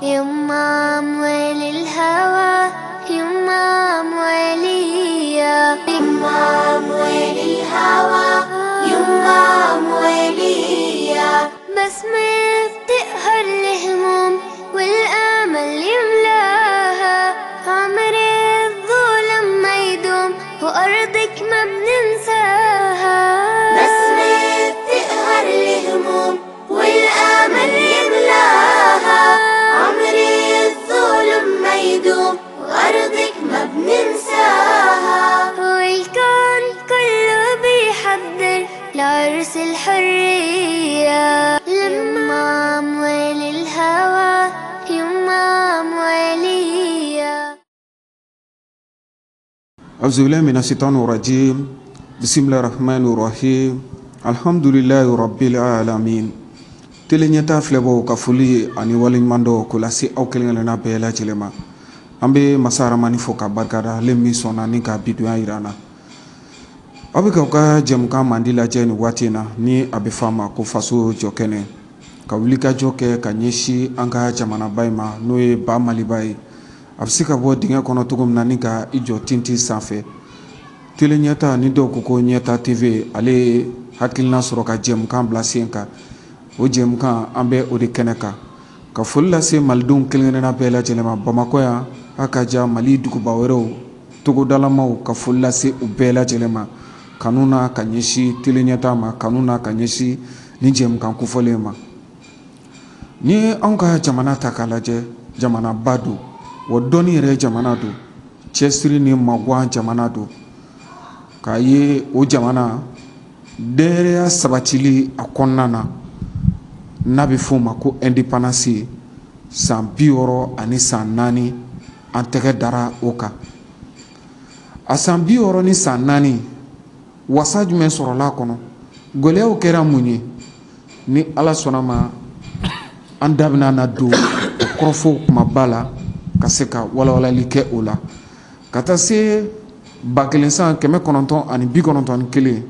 يما أموال الهوى، يما أموالية، يما أموال الهوى، يما أموالية. بسمة بتقهر الهموم والأمل يملاها، عمر الظلم ما يدوم وأرضك ما بننساها. بسمة بتقهر الهموم والأمل يملاها، عمر الظلم ما يدوم وأرضك ما بننساها. والكون كله بيحضر لعرس الحرية، لما أموال الهوى، يما أموالية. أعوذ بالله من الشيطان الرجيم. بسم الله الرحمن الرحيم. الحمد لله رب العالمين. Télé Ɲɛta filɛbaw ka foli ani waleɲuman dɔ k'o lase aw kelen kelenna bɛɛ lajɛlen ma. An bɛ masa Aramani fo ka barikada, ale min sɔnna ni ka bidonya yira an na. Aw bɛ k'aw ka jɛmukan mandi lajɛ nin waati in na, ni a bɛ fɔ a ma ko faso jɔkɛnɛ, ka wulikajɔ kɛ ka ɲɛsin an ka jamanaba in ma, n'o ye ba Maliba ye. A bɛ se ka bɔ dingɛ kɔnɔ cogo min na ni ka i jɔ tintin sanfɛ. Télé Ɲɛta ni dɔw ko ko Ɲɛta TV, ale ye hakilina sɔrɔ ka jɛmukan bila sen kan. O jɛmukan an bɛ o de kɛnɛ kan. Ka foli lase malidenw kelen kelenna bɛɛ lajɛlen ma Bamakɔ yan, a ka ja Mali duguba wɛrɛw, togodalamaw, ka foli lase u bɛɛ lajɛlen ma. Kanu na ka ɲɛsin Télé Ɲɛta ma, kanu na ka ɲɛsin nin jɛmukan kofɔlen ma. Ni anw ka jamana ta k'a lajɛ, jamanaba don, wa dɔnni yɛrɛ jamana don, cɛsiri ni maguwan jamana don. K'a ye o jamana dɛrɛya sabatili a kɔnɔna na, n'a bɛ f'o ma ko indépendance, san 64 an tɛgɛ dara o kan. A san 64, wasa jumɛn sɔrɔla a kɔnɔ? Gɛlɛyaw kɛra mun ye? Ni Ala sɔnna ma, an da bɛna na don o kɔrɔfɔw kumaba la ka se ka walawalali kɛ o la. Ka taa se 1991,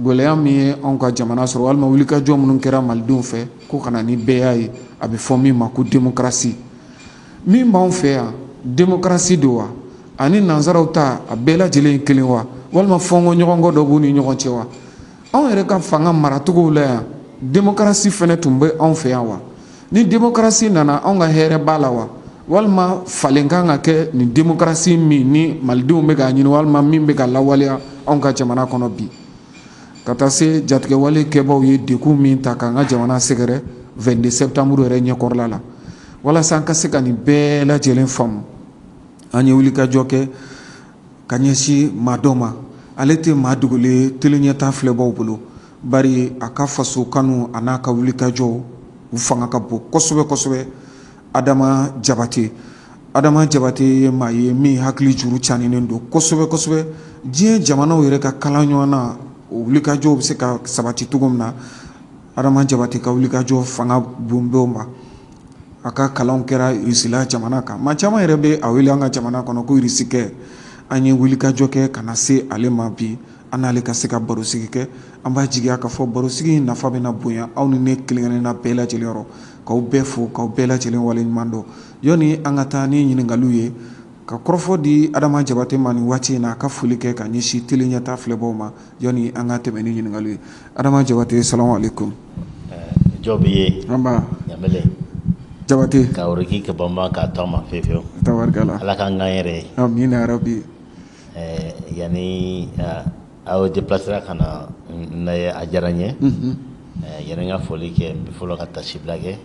gɛlɛya min ye anw ka jamana sɔrɔ, walima wulikajɔ minnu kɛra malidenw fɛ ko ka na ni bɛɛya ye, a bɛ fɔ min ma ko démocratie. Min b'anw fɛ yan, démocratie don wa? Ani nansaraw ta a bɛɛ lajɛlen ye kelen wa? Walima fɔnkɔ ɲɔgɔnkɔ dɔ b'u ni ɲɔgɔn cɛ wa? Anw yɛrɛ ka fanga maracogow la yan, démocratie fɛnɛ tun bɛ anw fɛ yan wa? Ni démocratie nana, anw ka hɛrɛ b'a la wa? Walima falen kan ka kɛ nin démocratie min ni malidenw bɛ k'a ɲini, walima min bɛ ka lawaleya anw ka jamana kɔnɔ bi? Ka taa se jatigɛwale kɛbaw ye degun min ta k'an ka jamana sɛgɛrɛ 22 septembre yɛrɛ ɲɛkɔrɔla la. Walasa an ka se ka nin bɛɛ lajɛlen faamu, an ye wulikajɔ kɛ ka ɲɛsin maa dɔ ma. Ale tɛ maa dogolen ye Télé Ɲɛta filɛbaw bolo, bari a ka faso kanu a n'a ka wulikajɔw u fanga ka bon kosɛbɛ kosɛbɛ. Adama Jabate. Adama Jabate ye maa ye min hakili juru caninen don kosɛbɛ kosɛbɛ diɲɛ jamanaw yɛrɛ ka kalan ɲɔgɔn na, o wulikajɔw bɛ se ka sabati cogo min na. Adama Jabate ka wulikajɔ fanga bon b'o ma. A ka kalanw kɛra Irisila jamana kan. Maa caman yɛrɛ bɛ a wele an ka jamana kɔnɔ ko Irisikɛ. An ye wulikajɔ kɛ ka na se ale ma bi, an n'ale ka se ka barosigi kɛ. An b'a jigiya k'a fɔ barosigi in nafa bɛna bonya aw ni ne kelen kelenna bɛɛ lajɛlen yɔrɔ. K'aw bɛɛ fo, k'aw bɛɛ lajɛlen waleɲuman dɔn. Yɔni an ka taa ni ɲininkaliw ye, ka kɔrɔfɔ di Adama Jabate ma nin waati in na, a ka foli kɛ ka ɲɛsin Télé Ɲɛta filɛbaw ma, yɔni an ka tɛmɛ ni ɲininkaliw ye. Adama Jabate, salamu aleykum. Jɔ b'i ye. An ba. Ɲamele. Jabate. Ka oriki ka banban k'a to a ma fewu fewu. Tabarikala. Ala k'an k'an yɛrɛ ye. Amina yarabi. Yanni aw déplacera ka na n lajɛ, a diyara n ye. Yanni n ka foli kɛ, n bɛ fɔlɔ ka tasibila kɛ.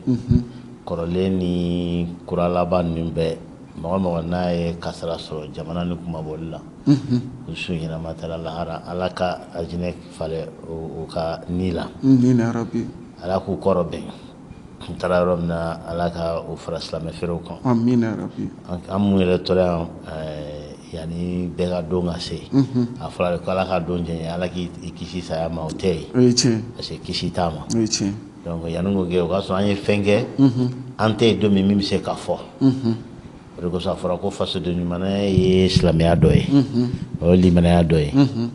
Kɔrɔlen ni kura laban ninnu bɛɛ, mɔgɔ mɔgɔ n'a ye kasara sɔrɔ jamana ni kumabɔli la, u su ɲɛnama taara lahara, Ala ka aljinɛ falen u ka ni la. Amina yarabi. Ala k'u kɔrɔ bɛn. N taara yɔrɔ min na, Ala ka u fara silamɛ feerew kan. Amina yarabi. An mun yɛrɛ tora yan, yanni bɛɛ ka don ka se, a fɔra ko Ala ka don jɛɲɛ, Ala k'i kisi saya ma, o tɛ yen. O ye tiɲɛ. Parce que kisi t'a ma. O ye tiɲɛ. Donc yanni k'o kɛ, o ka sɔrɔ an ye fɛn kɛ, an tɛ yen don min bɛ se ka fɔ. O de kosɔn a fɔra ko fasoden ɲumanya ye silamɛya dɔ ye, o ye limanaya dɔ ye.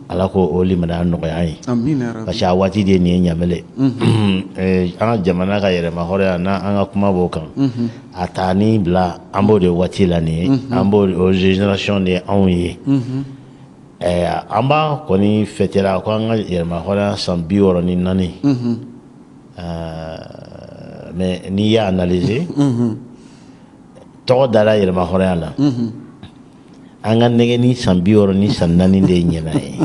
Ala ko o limanaya nɔgɔya an ye. Amina yarabi. Parce que a waati de ye nin ye, Ɲamele. An ka jamana ka yɛrɛma hɔrɔnya n'a an ka kuma b'o kan, a taa ni bila, an b'o de waati la nin ye, an b'o o génération de ye anw ye. An b'a kɔni fêter ko an ka yɛrɛma hɔrɔnya san 64. Mais n'i y'a analyser, tɔgɔ dara yɛrɛma hɔrɔnya la, an ka nɛgɛni san 64 de ye ɲɛna ye.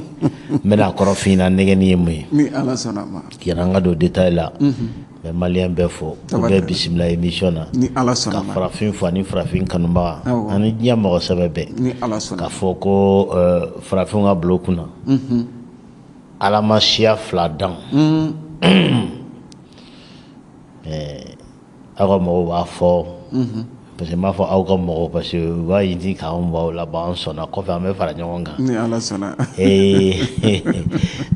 N bɛna kɔrɔ f'i ɲɛna, nɛgɛni ye mun ye. Ni Ala sɔnna ma. Yanni an ka don détail la, n bɛ malien bɛɛ fo, u bɛɛ bisimila émission na. Ni Ala Ka sɔnna ma. farafin fo ani farafin kanubaga ani diɲɛ mɔgɔ sɛbɛ bɛɛ. Ni Ala sɔnna. K'a fɔ ko farafinw ka bulon kunna, Ala ma siya fila dan. Aw ka mɔgɔw b'a fɔ, parce que n b'a fɔ aw ka mɔgɔw, parce que u b'a ɲini k'anw bɔ aw la. Bon, an sɔnna, kɔfɛ an bɛ fara ɲɔgɔn kan. Ni Ala sɔnna.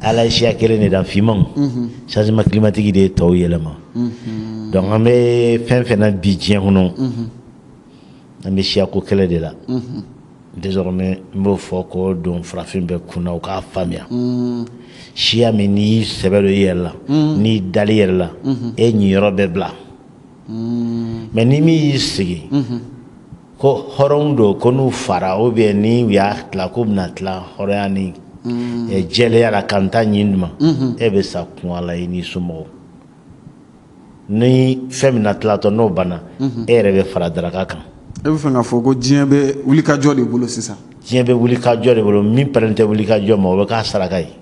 Ala ye siya kelen de dan, finmanw. Changement climatique de ye tɔw yɛlɛma. Donc an bɛ fɛn fɛn na bi diɲɛ kɔnɔ, an bɛ siyako kɛlɛ de la désormais. N b'o fɔ k'o don farafin bɛɛ kunna, u k'a faamuya. Siya min n'i y'i sɛbɛ don i yɛrɛ la, n'i dali yɛrɛ la, e ɲiyɔrɔ bɛ bila. Mais ni min y'i sigi ko hɔrɔnw don, ko n'u fara ou bien ni u y'a tila k'u bɛna tila hɔrɔnya ni jɛlenya la ka n ta ɲin ma, e bɛ sa kun la, i n'i somɔgɔw. Ni fɛn min na tilatɔ n'o banna, e yɛrɛ bɛ fara daraka kan. E bɛ fɛ k'a fɔ ko diɲɛ bɛ wulikajɔ de bolo sisan. Diɲɛ bɛ wulikajɔ de bolo. Min pɛrɛn tɛ wulikajɔ ma, o bɛ k'a saraka ye.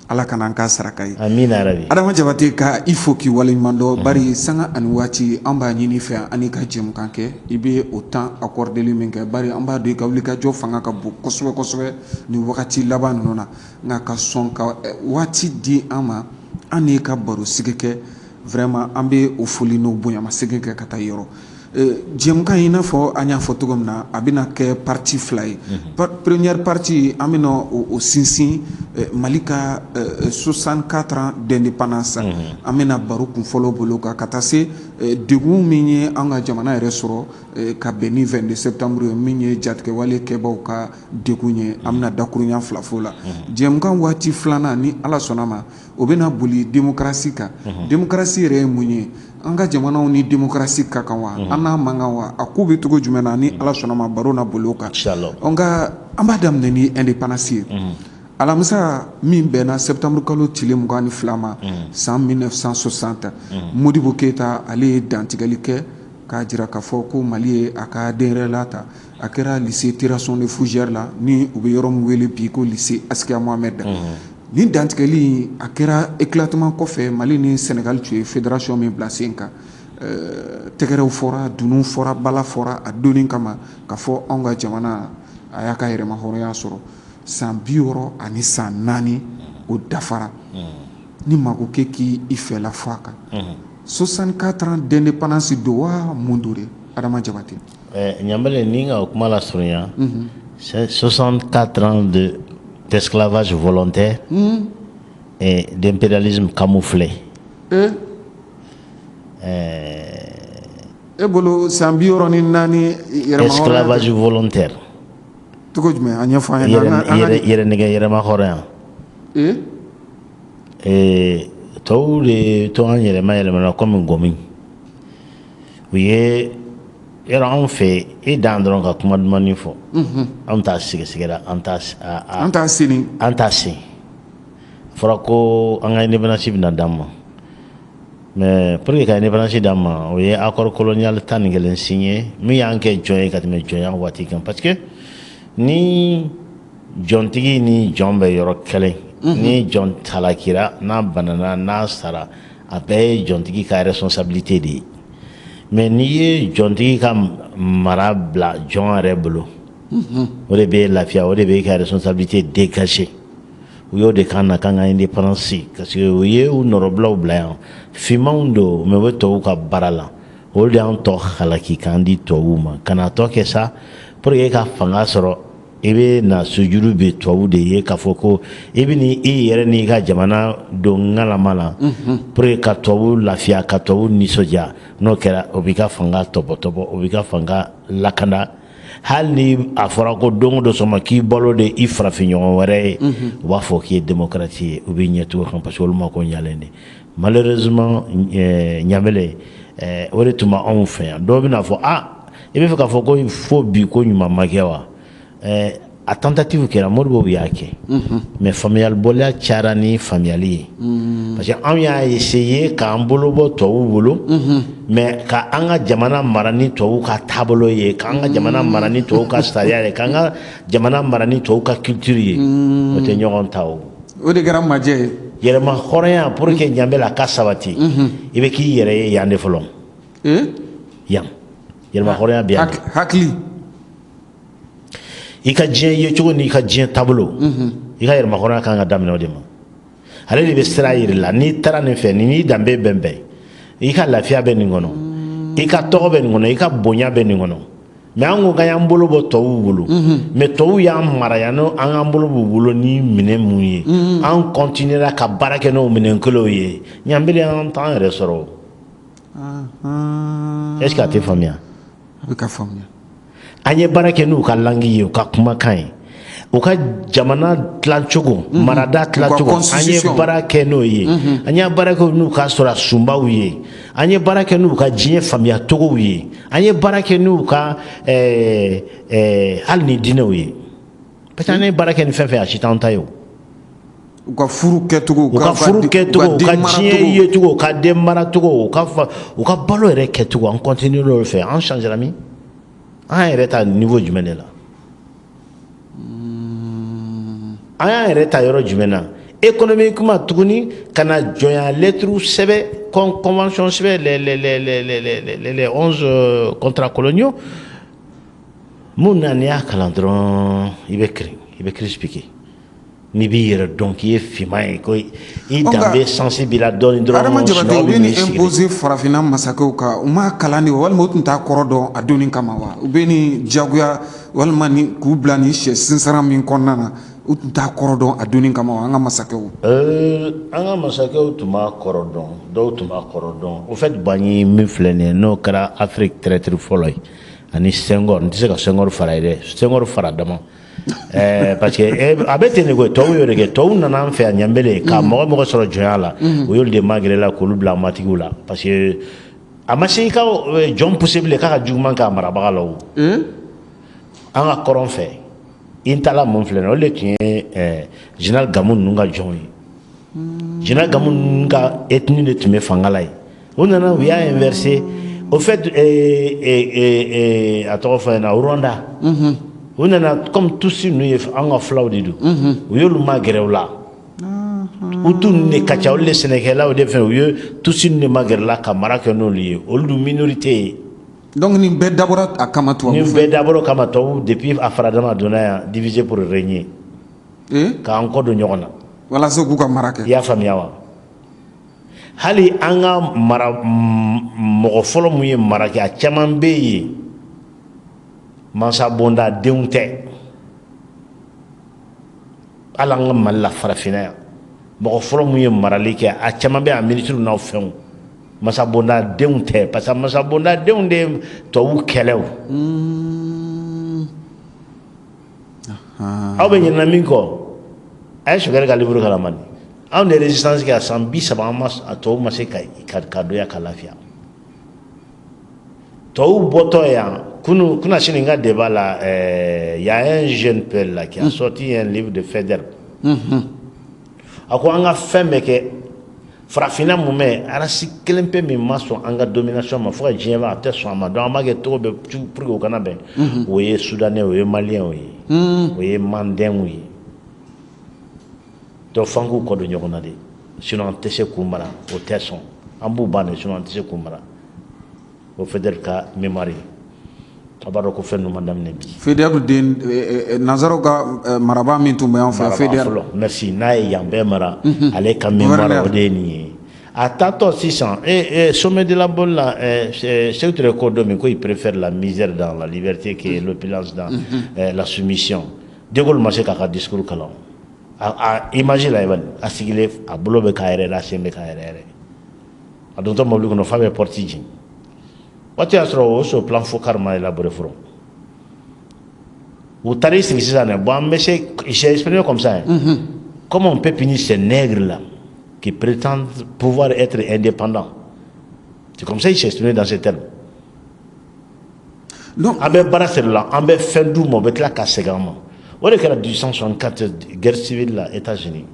Ala kana an k'a saraka ye. Amina yarabi. Adama Jabate, ka i fo k'i waleɲuman dɔn, bari sanga ani waati an b'a ɲini fɛ ani ka jɛmukan kɛ, i bɛ o temps accordeli min kɛ, bari an b'a dɔn i ka wulikajɔ fanga ka bon kosɛbɛ kosɛbɛ nin wagati laban ninnu na. Nka ka sɔn ka waati di an ma, an n'i ka baro sigi kɛ, vraiment an bɛ o foli n'o bonyamasegin kɛ ka taa yɔrɔ. Jɛmukan in, i n'a fɔ an y'a fɔ cogo min na, a bɛna kɛ partie fila ye. Première partie, an bɛna o sinsin Mali ka 64 ans d'indépendance. An bɛna baro kun fɔlɔ bolo kan ka taa se degun min ye an ka jamana yɛrɛ sɔrɔ ka bɛn ni 22 septembre ye, min ye jatigɛwale kɛbaw ka degun ye. An bɛna dakurunya fila fɔ o la. Jɛmukan waati filanan, ni Ala sɔnna ma, o bɛna boli démocratie kan. Démocratie yɛrɛ ye mun ye? An ka jamanaw ni démocratie ka kan wa, an n'a man kan wa? A ko bɛ cogo jumɛn na? Ni Ala sɔnna ma, baro na boli o kan. Inchallah. Nka an b'a daminɛ ni indépendance ye. Alamisa min bɛnna septembre kalo tile 22 ma, san 1960, Modibo Keyita, ale ye dantigɛli kɛ k'a jira k'a fɔ ko Mali ye a ka denyɛrɛla ta. A kɛra lycée Terrasson de Fougères la, ni u bɛ yɔrɔ min wele bi ko lycée Askia Mohamed. Nin dantigɛli a kɛra éclatement kɔfɛ. Mali ni Sénégal tun ye fédération min bila sen kan, tɛgɛrɛw fɔra, dunun fɔra, bala fɔra a donni kama k'a fɔ anw ka jamana a y'a ka yɛrɛma hɔrɔnya sɔrɔ. San 64 o dafara. Ni mako k'e k'i fɛla fɔ a kan, 64 ans d'indépendance don wa mun don de, Adama Jabate? Ɲamele, ni ka kuma lasurunya, c'est 64 ans de d'esclavage volontaire et d'impérialisme camouflé. E bolo, san 64 yɛrɛma hɔrɔnya? Esclavage volontaire. Cogo jumɛn? A ɲɛfɔ an ɲɛna. Yɛrɛ nɛgɛ yɛrɛma hɔrɔnya. Tɔw de to an yɛrɛma yɛlɛmana komi ngɔmi u ye yɔrɔ anw fɛ. E dan dɔrɔn ka kuma dumanni fɔ, anw t'a sɛgɛsɛgɛra, an t'a An t'a seni. An t'a sen. A fɔra ko an ka indépendance bɛna d'an ma, mais pour que ka indépendance d'an ma, o ye accord colonial 11 signé min y'an kɛ jɔn ye ka tɛmɛ jɔnya waati kan, parce que ni jɔntigi ni jɔn bɛ yɔrɔ kelen, ni jɔn talakira, n'a banana, n'a sara, a bɛɛ ye jɔntigi ka responsabilité de ye. Mais n'i ye jɔntigi ka mara bila jɔn yɛrɛ bolo, o de bɛ lafiya, o de bɛ ka responsabilité dégager. U y'o de k'an na k'an ka indépendance, parce que u ye u nɔrɔbilaw bila yan, finmanw don, mais u bɛ tubabuw ka baara la. Olu de y'an tɔ halaki k'an di tubabuw ma. Ka na tɔ kɛ sa, pour que e ka fanga sɔrɔ, I bɛ na sujuru bɛ tubabu de ye k'a fɔ ko i bɛ i yɛrɛ n'i ka jamana don ŋalama la pour que ka tubabu lafiya, ka tubabu nisɔndiya. N'o kɛra, o b'i ka fanga tɔbɔtɔbɔ, o b'i ka fanga lakana. Hali ni a fɔra ko don o don sɔgɔma k'i balo de i farafinɲɔgɔn wɛrɛ ye, u b'a fɔ k'i ye démocrate ye, u b'i ɲɛtugu kan parce que olu ma ko ɲalen de. Malheureusement, Ɲamele, o de tun bɛ anw fɛ yan. Dɔw bɛna fɔ: ah, i bɛ fɛ k'a fɔ ko fo bi ko ɲuman ma kɛ wa? A tentative kɛra, Modibo y'a kɛ, mais faamuyalibɔliya cayara ni faamuyali ye, parce que anw y'a essayer k'an bolo bɔ tubabuw bolo, mais ka an ka jamana mara ni tubabuw ka taabolo ye, k'an ka jamana mara ni tubabuw ka sariya ye, k'an ka jamana mara ni tubabuw ka culture ye. O tɛ ɲɔgɔn ta o. O de kɛra majɛ ye. Yɛrɛma hɔrɔnya, pour que Ɲanbele a ka sabati, i bɛ k'i yɛrɛ ye yan de fɔlɔ. Yan yɛrɛma hɔrɔnya bɛ yan de. Hakili. I ka diɲɛ yecogo n'i ka diɲɛ taabolo, i ka yɛrɛma hɔrɔnya kan ka daminɛ o de ma. Ale de bɛ sira yir'i la: n'i taara nin fɛ, nin n'i danbe bɛn bɛn, i ka lafiya bɛ nin kɔnɔ, i ka tɔgɔ bɛ nin kɔnɔ, i ka bonya bɛ nin kɔnɔ. Mais an ko k'an y'an bolo bɔ tubabuw bolo, mais tubabuw y'an mara yan n'o an k'an bolo b'u bolo ni minɛn mun ye, an continuera ka baara kɛ n'o minɛn kelenw ye. Ɲanbele, an t'an yɛrɛ sɔrɔ o. Est ce que a tɛ faamuya? A bɛ ka faamuya. An ye baara kɛ n'u ka langue ye, u ka kumakan ye, u ka jamana tilacogo, marada tilacogo, an ye baara kɛ n'o ye. An ye baara kɛ n'u ka sɔrɔ sunbaw ye, an ye baara kɛ n'u ka diɲɛ faamuya cogow ye, an ye baara kɛ n'u ka hali ni diinɛw ye, parce que an ye baara kɛ ni fɛn fɛn, a si t'an ta ye o. U ka furu kɛcogo. U ka furu kɛcogo, u ka diɲɛ yecogo, u ka den maracogo, u ka balo yɛrɛ kɛcogo, an continue l'o fɛ. An changera min? An yɛrɛ ta niveau jumɛn de la? An y'an yɛrɛ ta yɔrɔ jumɛn na économiquement tuguni, ka na jɔnya lettre sɛbɛn, convention sɛbɛn, les 11 contrats coloniaux mun na? N'i y'a kalan dɔrɔn, i bɛ kirin, i bɛ crise piquer. N'i b'i yɛrɛ dɔn k'i ye finman ye, ko i danbe sansi b'i la dɔɔni dɔrɔn. Adama Jabate, u bɛ nin imposer farafinna masakɛw kan, u m'a kalan de wa, walima u tun t'a kɔrɔ dɔn a donni kama wa? U bɛ nin diyagoya walima ni k'u bila nin sɛ sinsara min kɔnɔna na, u tun t'a kɔrɔ dɔn a donni kama wa, an ka masakɛw? An ka masakɛw tun b'a kɔrɔ dɔn, dɔw tun b'a kɔrɔ dɔn. Au fait, Banyi min filɛ nin ye, n'o kɛra Afrique traître fɔlɔ ye, ani Senghor, n tɛ se ka Senghor fara ye dɛ, Senghor fara dama. Parce que a bɛ ten de koyi. Tubabuw y'o de kɛ. Tubabuw nana an fɛ yan Ɲanbele ka mɔgɔ mɔgɔ sɔrɔ jɔnya la, u y'olu de magɛrɛ la k'olu bila matigiw la, parce que a ma se i ka jɔn pousser bilen k'a ka juguman k'a marabaga la o. An ka kɔrɔn fɛ, Intala mun filɛ nin ye, olu de tun ye général Gamu ninnu ka jɔnw ye. Général Gamu ninnu ka ethnie de tun bɛ fanga la yen. U nana, u y'a inversé. Au fait, a tɔgɔ fɔ ɲɛna, Rwanda, u nana comme Tutsi ninnu ye, an ka filaw de don, u y'olu magɛrɛ u la. Hutu ninnu de ka ca, olu de sɛnɛkɛlaw de fɛ. U ye Tutsi ninnu de magɛrɛ la ka mara kɛ n'olu ye, olu dun minorité ye. Donc nin bɛɛ dabɔra a kama tubabu Nin fɛ. bɛɛ dabɔra o kama. Tubabu, depuis a faradama donna yan, diviser pour régner, k'an kɔ don ɲɔgɔn na. Walasa k'u ka mara kɛ. I y'a faamuya wa? Hali an ka mara mɔgɔ fɔlɔ mun ye mara kɛ, a caman bɛ yen, mansa bonda denw tɛ. Hali an ka Mali la, farafinna yan, mɔgɔ fɔlɔ mun ye marali kɛ, a caman bɛ a minisiriw n'aw fɛnw, masa bonda denw tɛ, parce que masa bonda denw de ye tubabu kɛlɛ o. Aw bɛ ɲinɛ min kɔ, a ye Sogɛli ka livre kalan man di. Anw de résistance kɛ a san 30, an ma a tubabu ma se ka donya ka lafiya. Tubabu bɔtɔ yan kunu kuna sini n ka débat la, y a un jeune père là qui a sorti un livre de Faidherbe. A ko an ka fɛn bɛɛ kɛ farafinna mun bɛ race kelen pe min ma sɔn an ka domination ma fo ka diɲɛ ban, a tɛ sɔn a ma. Donc an b'a kɛ cogo bɛɛ pour que o kana bɛn. O ye Soudanais, o ye Malien ye, o ye Mandɛnw ye. Donc f'an k'u kɔ don ɲɔgɔn na de, sinon an tɛ se k'u mara. O tɛ sɔn, an b'u ban de, sinon an tɛ se k'u mara. O Faidherbe ka mémoire ye, a b'a dɔn ko fɛn ninnu ma daminɛ bi. Faidherbe den nanzaraw ka marabaa min tun bɛ yan fɛ, Faidherbe. Fɔlɔ, merci, n'a ye yan bɛɛ mara, ale ka mémoire, o de ye nin ye. A taatɔ sisan sommet de la Bonne la, Sékou Touré ko don min ko il préfère la misère dans la liberté que l'opulence dans la soumission. De Gaulle ma se k'a ka discours kalan. A image la, a sigilen, a bolo bɛ k'a yɛrɛ, a sen bɛ k'a yɛrɛ yɛrɛ, a dontɔ mobili kɔnɔ f'a bɛ porte jigin. Waati y'a sɔrɔ o so plan Foccart ma élaboré fɔlɔ. U taara i sigi sisan dɛ. Bon, an bɛ se, j'ai exprimé comme ça, hein. Comment on peut punir ces nègres là qui prétendent pouvoir être indépendants? C'est comme ça il s'est exprimé dans ces termes. Donc an bɛ baara sɛrɛ la, an bɛ fɛn d'u ma, u bɛ tila ka segin an ma. O de kɛra 1864, guerre civile la États-Unis.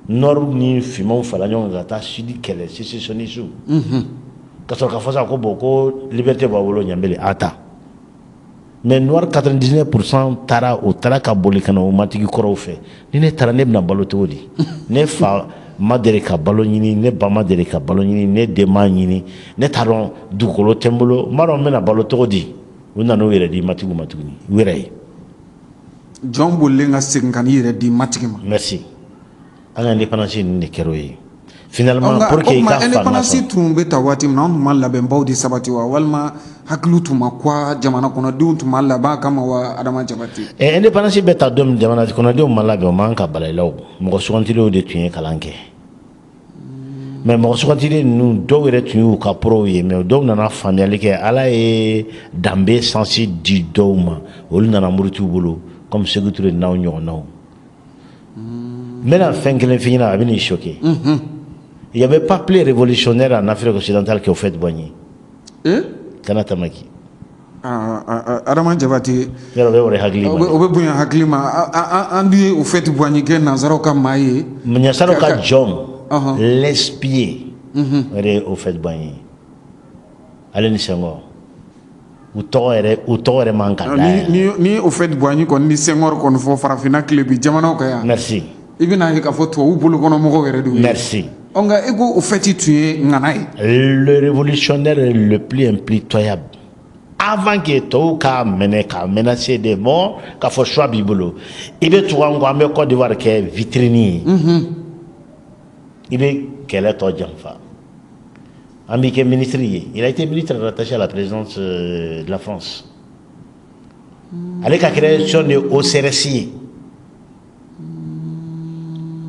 Nord ni finmanw fara ɲɔgɔn kan ka taa sud kɛlɛ, sécessionniste. Ka sɔrɔ ka fɔ sa ko bon, ko liberté b'a bolo ɲanbele a ta. Mais noir 99% taara, o taara ka boli ka na o matigi kɔrɔw fɛ. Ni ne taara, ne bɛna balo cogo di? Ne fa ma deli ka balo ɲini, ne ba ma deli ka balo ɲini, ne den ma ɲini, ne t'a dɔn, dugukolo tɛ n bolo, n b'a dɔn n bɛna balo cogo di? U nana u yɛrɛ di matigiw ma tuguni, u yɛrɛ ye. Jɔn bolilen ka segin ka n'i yɛrɛ di matigi ma. Merci. An ka indépendance ninnu de kɛra o ye finalement, pour que i ka faamuya. Indépendance tun bɛ ta waati min na, an tun ma labɛnbaw de sabati wa, walima hakiliw tun ma kuwa, jamana kɔnɔdenw tun ma labɛn a kama wa, Adama Jabate? Indépendance bɛ ta don min, jamana kɔnɔdenw ma labɛn, o man ka bala i la. O mɔgɔ sugantilenw de tun ye kalan kɛ, mais mɔgɔ sugantilen ninnu dɔw yɛrɛ tun y'u ka porow ye, mais dɔw nana faamuyali kɛ. Ala ye danbe sansi di dɔw ma, olu nana muruti u bolo, comme Sékou Touré n'aw ɲɔgɔnnaw. N bɛna fɛn kelen f'i ɲɛna, a bɛ n'i choquer. Il n'y avait pas plus révolutionnaire en Afrique occidentale que Houphouët-Boigny. Kana tamaki. Adama Jabate. Yɔrɔ bɛ o de hakili ma. O bɛ bonya hakili ma. An dun ye Houphouët-Boigny kɛ nanzaraw ka maa ye. Nansaraw ka jɔn, l'espier, o de ye Houphouët-Boigny. Ale ni Senghor, u tɔgɔ yɛrɛ man ka da. Ni Houphouët-Boigny kɔni ni Senghor kɔni fɔ farafinna tile bi jamanaw kan yan. Merci. I bɛna ye k'a fɔ tubabu bolokɔnɔ mɔgɔw yɛrɛ de ye. Merci. Nka e ko Houphouët tun ye ŋana ye. Le révolutionnaire le plus impitoyable. Avant que tɔw k'a minɛ k'a menacer de mort, k'a fɔ choix b'i bolo, i bɛ tugu an kɔ, an bɛ Côte d'Ivoire kɛ vitrine ye. I bɛ kɛlɛ tɔ janfa. An b'i kɛ ministre ye. Il a été ministre rattaché à la présidence de la France. Ale ka création de OCRS ye.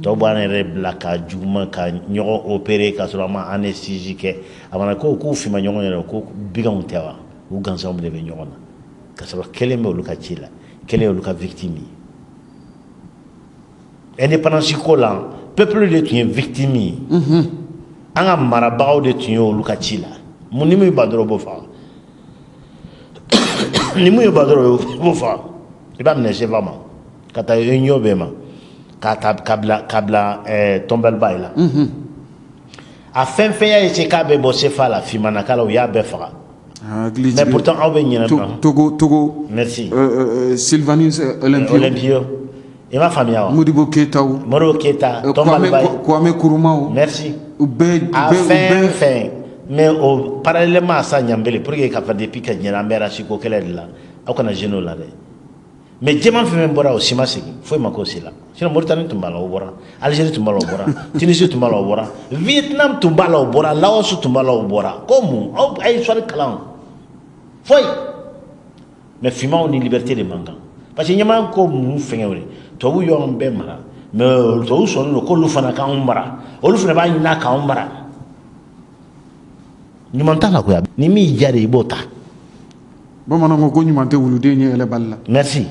Tɔw b'an yɛrɛ bila ka juguman ka ɲɔgɔn opérer k'a sɔrɔ an ma anesthésie kɛ. A mana ko k'u finma ɲɔgɔn yɛrɛ, ko biganw tɛ wa, u gansanw de bɛ ɲɔgɔn na, k'a sɔrɔ kelen bɛ olu ka ci la, kelen ye olu ka victime ye. Indépendance ko la, peuple de tun ye victime ye, an ka marabagaw de tun ye olu ka ci la. Mun ni mun ye ba dɔrɔn, o b'o faga. Ni mun ye ba dɔrɔn, o b'o faga. I b'a minɛ CFA ma ka taa union bɛɛ ma k'a ta ka bila tɔnbɛliba ye la. A fɛn fɛn y'a essayer k'a bɛ bɔ CFA la, finmanaka la, u y'a bɛɛ faga. Mais pourtant aw bɛ ɲinɛ. Togo. Merci. Sylvanus Olympio. Olympio, i m'a faamuya wa? Modibo Keitaw. Modibo Keita, Tombalbaye. Kwame Nkrumah. Merci. U bɛɛ. A fɛn fɛn. Mais o parallèlement à ça, Ɲanbele, pour que ka fɔ depuis ka ɲinɛ, an bɛ race ko kɛlɛ de la, aw kana gêner o la dɛ. Mais jɛman fɛn fɛn bɔra, o si ma segin, foyi ma k'o si la. Sinon Mauritanie tun b'a la, o bɔra. Algérie tun b'a la, o bɔra. Tunisie tun b'a la, o bɔra. Vietnam tun b'a la, o bɔra. Laos tun b'a la, o bɔra. Ko mun? Aw a ye histoire kalan foyi. Mais finmanw ni liberté de man kan, parce que ɲɛmaa ko mun fɛngɛ o de tubabu y'anw bɛɛ mara, mais tubabu sɔnnen don k'olu fana k'anw mara, olu fana b'a ɲini k'anw mara. Ɲuman t'a la koyi, ni min y'i diya de, i b'o ta. Bamananw ko ɲuman tɛ wuluden ɲɛ yɛlɛbali la. Merci.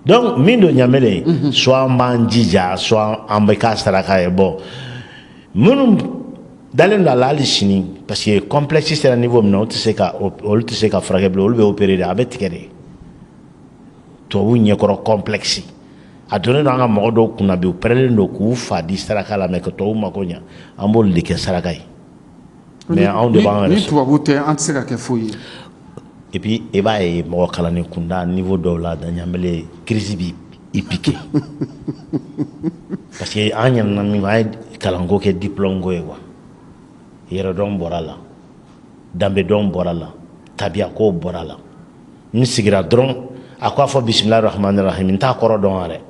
Donc min don Ɲamele, soit an b'an jija, soit an bɛ k'a saraka ye. Bon, minnu dalen don a la hali sini, parce que complexe sera niveau min na, olu tɛ se ka olu tɛ se ka furakɛ bilen, olu bɛ opérer de, a bɛ tigɛ de. Tubabu ɲɛkɔrɔ complexe a donnen don an ka mɔgɔ dɔw kunna bi, u pɛrɛlen don k'u fa di saraka la, mais ka tubabu mako ɲɛ, an b'olu de kɛ saraka ye. Mais anw de b'an yɛrɛ. Ni tubabu tɛ, an tɛ se ka kɛ foyi ye. Et puis i b'a ye, mɔgɔ kalanni kunda niveau dɔw la da, Ɲanbele, crise bi i piqué, parce que an ɲinɛna min kɔ, an ye kalanko kɛ diplôme ko ye quoi. Yɛrɛdɔn bɔra la, danbedɔn bɔra la, tabiyako bɔra la. N sigira dɔrɔn, a ko a fɔ bisimilahi rahmani rahim, n t'a kɔrɔ dɔn yɛrɛ.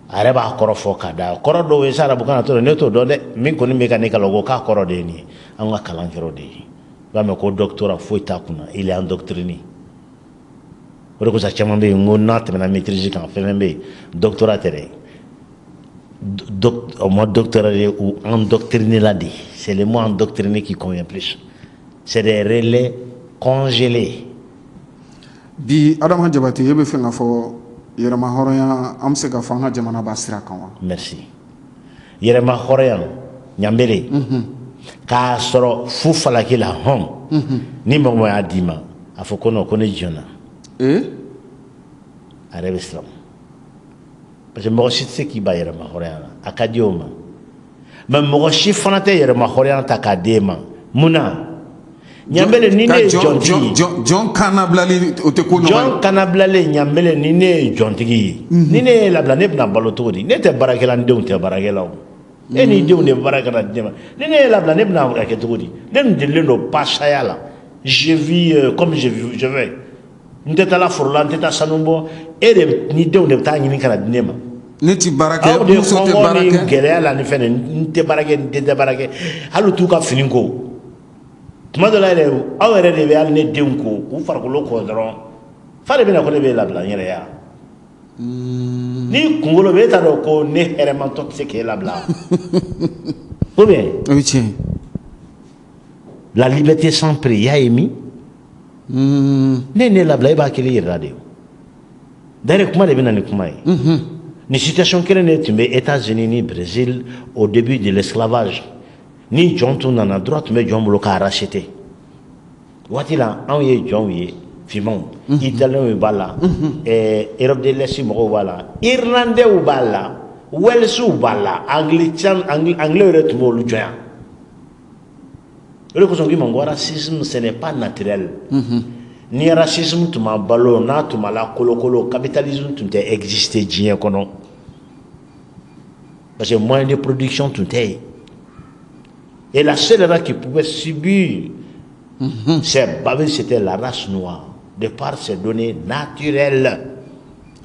A yɛrɛ b'a kɔrɔ fɔ ka da kɔrɔ dɔw ye sa, arabukan na to ne t'o dɔn dɛ. Min kɔni bɛ ka ne kalan, o ko k'a kɔrɔ de ye nin ye. An ka kalan kɛra o de ye. I b'a mɛn ko doctorat foyi t'a kunna, il est endoctriné. O de kosɔn caman bɛ yen, n ko n'a tɛmɛna maîtrise kan, fɛn fɛn bɛ yen, doctorat tɛ dɛ, o ma doctorat de, ou endoctriné la de. C'est le mot endoctriné qui convient plus. C'est des relais congelés. Bi, Adama Jabate, e bɛ fɛ ka fɔ yɛrɛma hɔrɔnya, an bɛ se ka fɔ an ka jamana b'a sira kan wa? Merci. Yɛrɛma hɔrɔnya, Ɲanbele, k'a sɔrɔ fu falaki la hɔn, ni mɔgɔ mɔgɔ y'a d'i ma, a fɔ ko non, ko ne jɔnna. A yɛrɛ bɛ siran, parce que mɔgɔ si tɛ se k'i ban yɛrɛma hɔrɔnya la. A ka di o ma, mais mɔgɔ si fana tɛ yɛrɛma hɔrɔnya ta k'a d'e ma. Mun na, Ɲanbele, ni ne ye jɔntigi ye? Jɔn kan nabilali, o tɛ ko nɔgɔ ye. Jɔn kanabilalen, Ɲanbele, ni ne ye jɔntigi ye, ni ne ye labila, ne bɛna balo cogo di? Ne tɛ baarakɛla, n denw tɛ baarakɛla. O e n'i denw de bɛ baara kɛ ka di ne ma. Ni ne ye labila, ne bɛna kɛ cogo di? Ne dun delilen don pasaya la. Je vis comme je vis, je vais, n tɛ taa la foro la, n tɛ taa sanu bɔ. E de ni denw de bɛ taa ɲini ka na di ne ma. Ne ti baara kɛ. Aw de muso tɛ kɔngɔ baara ni kɛ. Gɛlɛya la ni fɛn n tɛ baara kɛ, n tɛ baara kɛ, hali u t'u ka fini ko. Tuma dɔ la yɛrɛ, aw yɛrɛ de bɛ hali ne denw ko k'u farikolo ko dɔrɔn. Fa de bɛna ko ne bɛ labila n yɛrɛ ya. Ni kunkolo bɛ e t'a dɔn ko ne hɛrɛmantɔ tɛ se k'e labila, ou bien? O ye tiɲɛ ye. La liberté sans prix, y'a ye min? Ne labila, e b'a kelen yɛrɛ la de. D'ailleurs, kuma de bɛ na ni kuma ye. Ni situation kelen de tun bɛ États-Unis ni Brésil au début de l'esclavage. Ni jɔn tun nana, droit tun bɛ jɔn bolo k'a racheter. Waati la, anw ye jɔnw ye, finmanw, italiens b'a la, Europe de l'Est mɔgɔw b'a la, irlandais b'a la, Welshw b'a la, anglais yɛrɛ tun b'olu jɔn yan. O de kosɔn k'i ma ko racisme, ce n'est pas naturel. Ni racisme tun ma balo, n'a tun ma la kolokolo, capitalisme tun tɛ exister diɲɛ kɔnɔ, parce que moyen de production tun tɛ yen. Et la seule race qui pouvait subir ces bavures, c'était la race noire, de par ses données naturelles.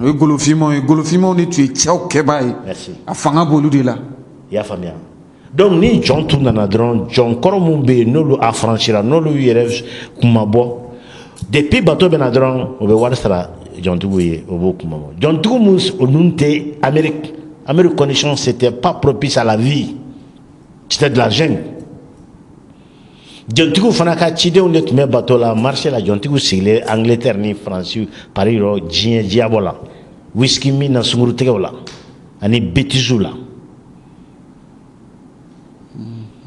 O ye golofinmanw ye. Golofinmanw de tun ye cɛw kɛbaa ye. Merci. A fanga b'olu de la. I y'a faamuya? Donc ni jɔn tun nana dɔrɔn, jɔn kɔrɔ mun bɛ yen, n'olu affranchira, n'olu yɛrɛ kuma bɔ, depuis bateau bɛ na dɔrɔn, o bɛ wari sara jɔntigiw ye, o b'o kuma bɔ. Jɔntigiw mun olu tɛ Amérique, Amérique condition, c'était pas propice à la vie, c'était de la jungle. Jɔntigiw fana ka cidenw de tun bɛ bateau la, marché la. Jɔntigiw sigilen Angleterre ni France, Paris yɔrɔ, diɲɛ diyabɔ la, whisky min na, sunkurutigɛw la ani bêtises la.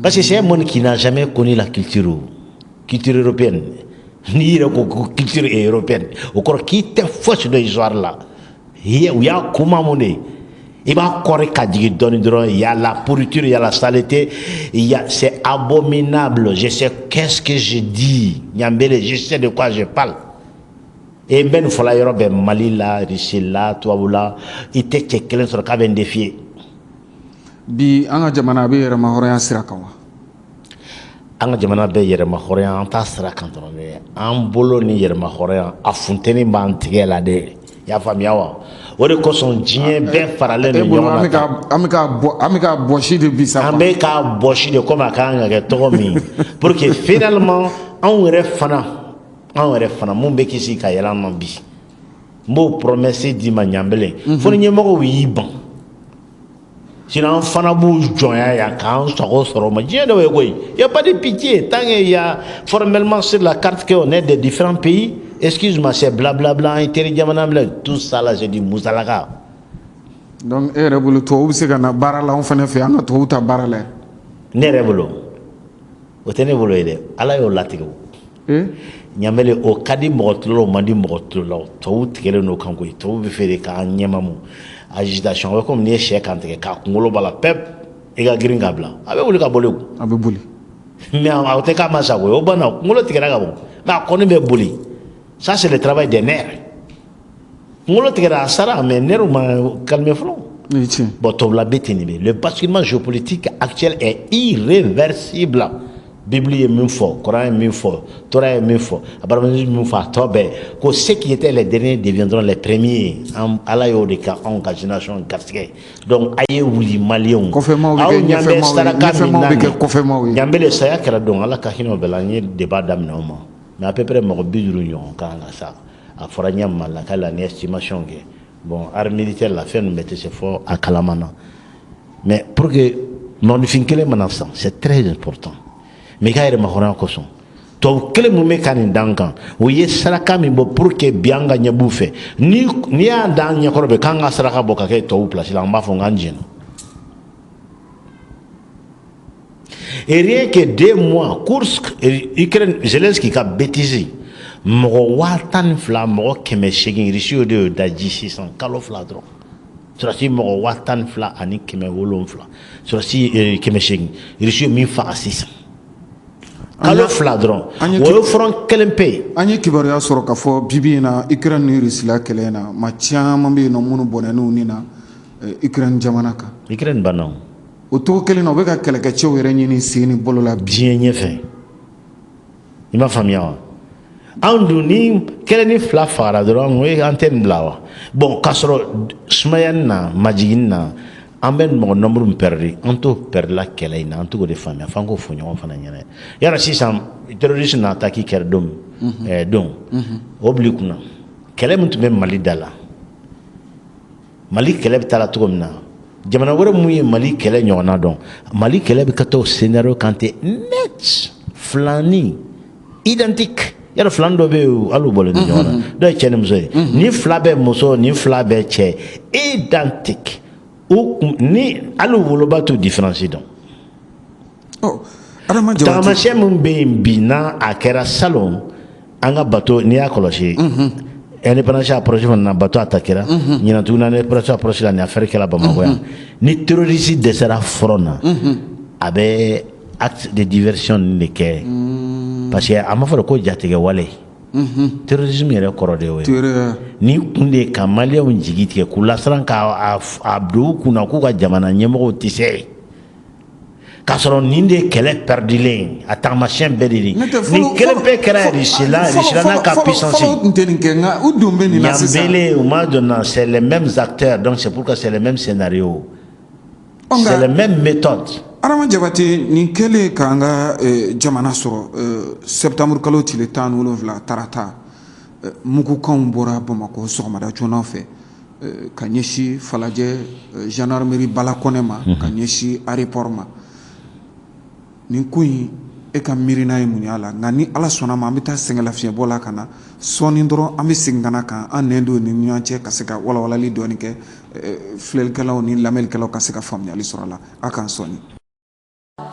Parce que c'est un monde qui n'a jamais connu la culture, culture européenne. N'i yɛrɛ ko ko culture est européenne, o kɔrɔ k'i tɛ fosi dɔn histoire la. U y'a kuma mun de ye? I b'a kɔri ka jigin dɔɔni dɔrɔn, il y a la pourriture, il y a la saleté, il y a, c'est abominable. Je sais qu'est-ce que je dis, Ɲanbele, je sais de quoi je parle. Et n bɛ nin fɔla yɔrɔ bɛɛ, Mali la, Russie la, tubabu la, i tɛ cɛ kelen sɔrɔ k'a bɛ n défier. Bi, an ka jamana a bɛ yɛrɛma hɔrɔnya sira kan wa? An ka jamana bɛ yɛrɛma hɔrɔnya, an t'a sira kan dɔrɔn dɛ. An bolo ni yɛrɛma hɔrɔnya, a funteni b'an tigɛ la dɛ. I y'a faamuya wa? O de kosɔn diɲɛ bɛɛ faralen E don bolo ɲɔgɔn an na bɛ ka an bɛ ka bɔ, an bɛ ka bɔsi de bi sa. An bɛ k'a bɔsi de komi a kan ka kɛ tɔgɔ min, pour que finalement anw yɛrɛ fana mun bɛ kisi ka yɛlɛ an ma bi. N b'o promesse d'i ma, Ɲanbele, fo ni ɲɛmɔgɔw y'i ban, sinon an fana b'u jɔnya yan k'an sago sɔrɔ o ma. Diɲɛ dɔw ye koyi, y a pas de pitié tant qu'il y a formellement sur la carte qu'on est des différents pays. Excuse-moi, c'est blablabla, an ye teri jamana bila, tout ça là, c'est du musalaka. Donc e yɛrɛ bolo, tubabu bɛ se ka na baara la anw fana fɛ, an ka tubabu ta baara la yan? Ne yɛrɛ bolo, o tɛ ne bolo ye dɛ, Ala y'o latigɛ o. Ɲamele, o ka di mɔgɔ tulo la, o man di mɔgɔ tulo la, o tubabu tigɛlen don kan koyi. Tubabu bɛ fɛ de k'an ɲɛmamu agitation. O bɛ komi n'i ye sɛ kan tigɛ k'a kunkolo b'a la pɛp, i ka girin k'a bila, a bɛ wuli ka boli o. A bɛ boli. Mais a tɛ k'a ma sago ye, o banna, kunkolo tigɛra ka bɔ, mais a kɔni bɛ boli. Ça, c'est le travail des nerfs. Kunkolo tigɛra, a sara, mais nerfs ma calmer fɔlɔ. O ye tiɲɛ. Bon, tubabula bɛ ten de bɛ. Le basculement géopolitique actuel est irréversible. Bible ye min fɔ, Coran ye min fɔ, Torah ye min fɔ, Abraham ye min fɔ, a tɔ bɛɛ ko ceux qui étaient les derniers deviendront les premiers. An Ala y'o de ka anw ka génération garisɛgɛ. Donc a ye wuli, maliyɛnw. Kɔfɛmaw bɛ aw kɛ ɲɛ bɛ ɲɛfɛmaw ye, saraka min ɲɛfɛmaw na bɛ kɛ nin. kɔfɛmaw ye. Ɲanbele, saya kɛra don, Ala ka hinɛ o bɛɛ la. N ye débat daminɛ o ma, mais à peu près mɔgɔ 50 ɲɔgɔn kan ka sa. A fɔra ɲɛ ma la k'a la ni estimation kɛ. Bon, art militaire la, fɛn ninnu bɛɛ tɛ se fɔ a kalama na, mais pour que mɔgɔninfin kelen mana san, c'est très important. Mais i ka yɛrɛmahɔrɔnya kosɔn, tubabu kelen mun bɛ ka nin d'an kan, o ye saraka min bɔ pour que bi an ka ɲɛ b'u fɛ. Ni n'i y'a d'an ɲɛkɔrɔ bɛ k'an ka saraka bɔ ka kɛ tubabu place la, an b'a fɔ k'an jɛnna. Et rien que 2 mois, Kursk, Ukraine, Zelensky ka bêtise, mɔgɔ 12,800, mɔgɔ 800, Russie de y'o daji sisan kalo 2 dɔrɔn. Sɔrɔdasi mɔgɔ 12,700, sɔrɔdasi 800, Russie ye min faga sisan kalo 2 dɔrɔn, o ye front kelen pe ye. An ye kibaruya sɔrɔ k'a fɔ bibi in na, Ukraine ni Russie la kɛlɛ in na, maa caman bɛ yen nɔ minnu bɔnɛn'u ni na Ukraine jamana kan. Ukraine banna o. O cogo kelen na, u bɛ ka kɛlɛkɛcɛw yɛrɛ ɲini sen ni bolo la bi. Diɲɛ ɲɛfɛ, i m'a faamuya wa? Anw dun, ni kelen ni fila fagara dɔrɔn, o ye an tɛ nin bila wa? Bon, k'a sɔrɔ sumayani na, majigini na, an bɛ mɔgɔ nombre min perdu, an t'o perdu la kɛlɛ in na. An t'o de faamuya f'an k'o fɔ ɲɔgɔn fana ɲɛna. Yala sisan terroriste na attaque kɛra don min, don o bil'i kunna, kɛlɛ min tun bɛ Mali da la, Mali kɛlɛ bɛ taa la cogo min na, jamana wɛrɛ mun ye Mali kɛlɛ ɲɔgɔnna dɔn, Mali kɛlɛ bɛ ka taa o scénario kan ten net, filani identique. Yala filan dɔ bɛ yen, hali u bɔlen tɛ ɲɔgɔn na, dɔw ye cɛ ni muso ye, ni fila bɛ muso, ni fila bɛ cɛ, identique. U kun ni hali woloba t'u différence dɔn. Tagamasiyɛn min bɛ yen bi, n'a a kɛra salon, an ka bateau, n'i y'a kɔlɔsi, indépendance approche fana na, bateau attaquera ɲinan tuguni. Indépendance approche la, nin affaire kɛra Bamakɔ yan. Ni terroriste dɛsɛra front na, a bɛ acte de diversion nin de kɛ, parce que a ma fɔ ko jatigɛ wale, terrorisme yɛrɛ kɔrɔ de y'o ye. Nin kun de ye ka maliyɛnw jigi tigɛ, k'u lasiran, k'a a don u kunna k'u ka jamana ɲɛmɔgɔw tɛ se, k'a sɔrɔ nin de ye kɛlɛ perdulen, a taamasiyɛn bɛɛ de ye nin kelen bɛɛ kɛra Russie la, Russie la n'a ka puissance. Fɔlɔ tun tɛ nin kɛ, nka u don bɛ nin na sisan. Ɲanbele, u ma donna, c'est les mêmes acteurs, donc c'est pourquoi c'est les mêmes scénarios, c'est les mêmes méthodes. Adama Jabate, nin kɛlen k'an ka jamana sɔrɔ septembre kalo tile 17, tarata, mugukanw bɔra Bamakɔ sɔgɔmada joona fɛ ka ɲɛsin Falajɛ gendarmerie Balakɔnɛ ma, ka ɲɛsin aéroport ma. Nin ko in, e ka miirina ye mun ye a la? Nka ni Ala sɔnna ma, an bɛ taa sɛgɛn lafiɲɛbɔ la ka na sɔɔni dɔrɔn, an bɛ segin ka na kan an nɛn don ni ɲɔgɔn cɛ ka se ka walawalali dɔɔni kɛ, filɛlikɛlaw ni lamɛnnikɛlaw ka se ka faamuyali sɔrɔ a la. A k'an sɔɔni.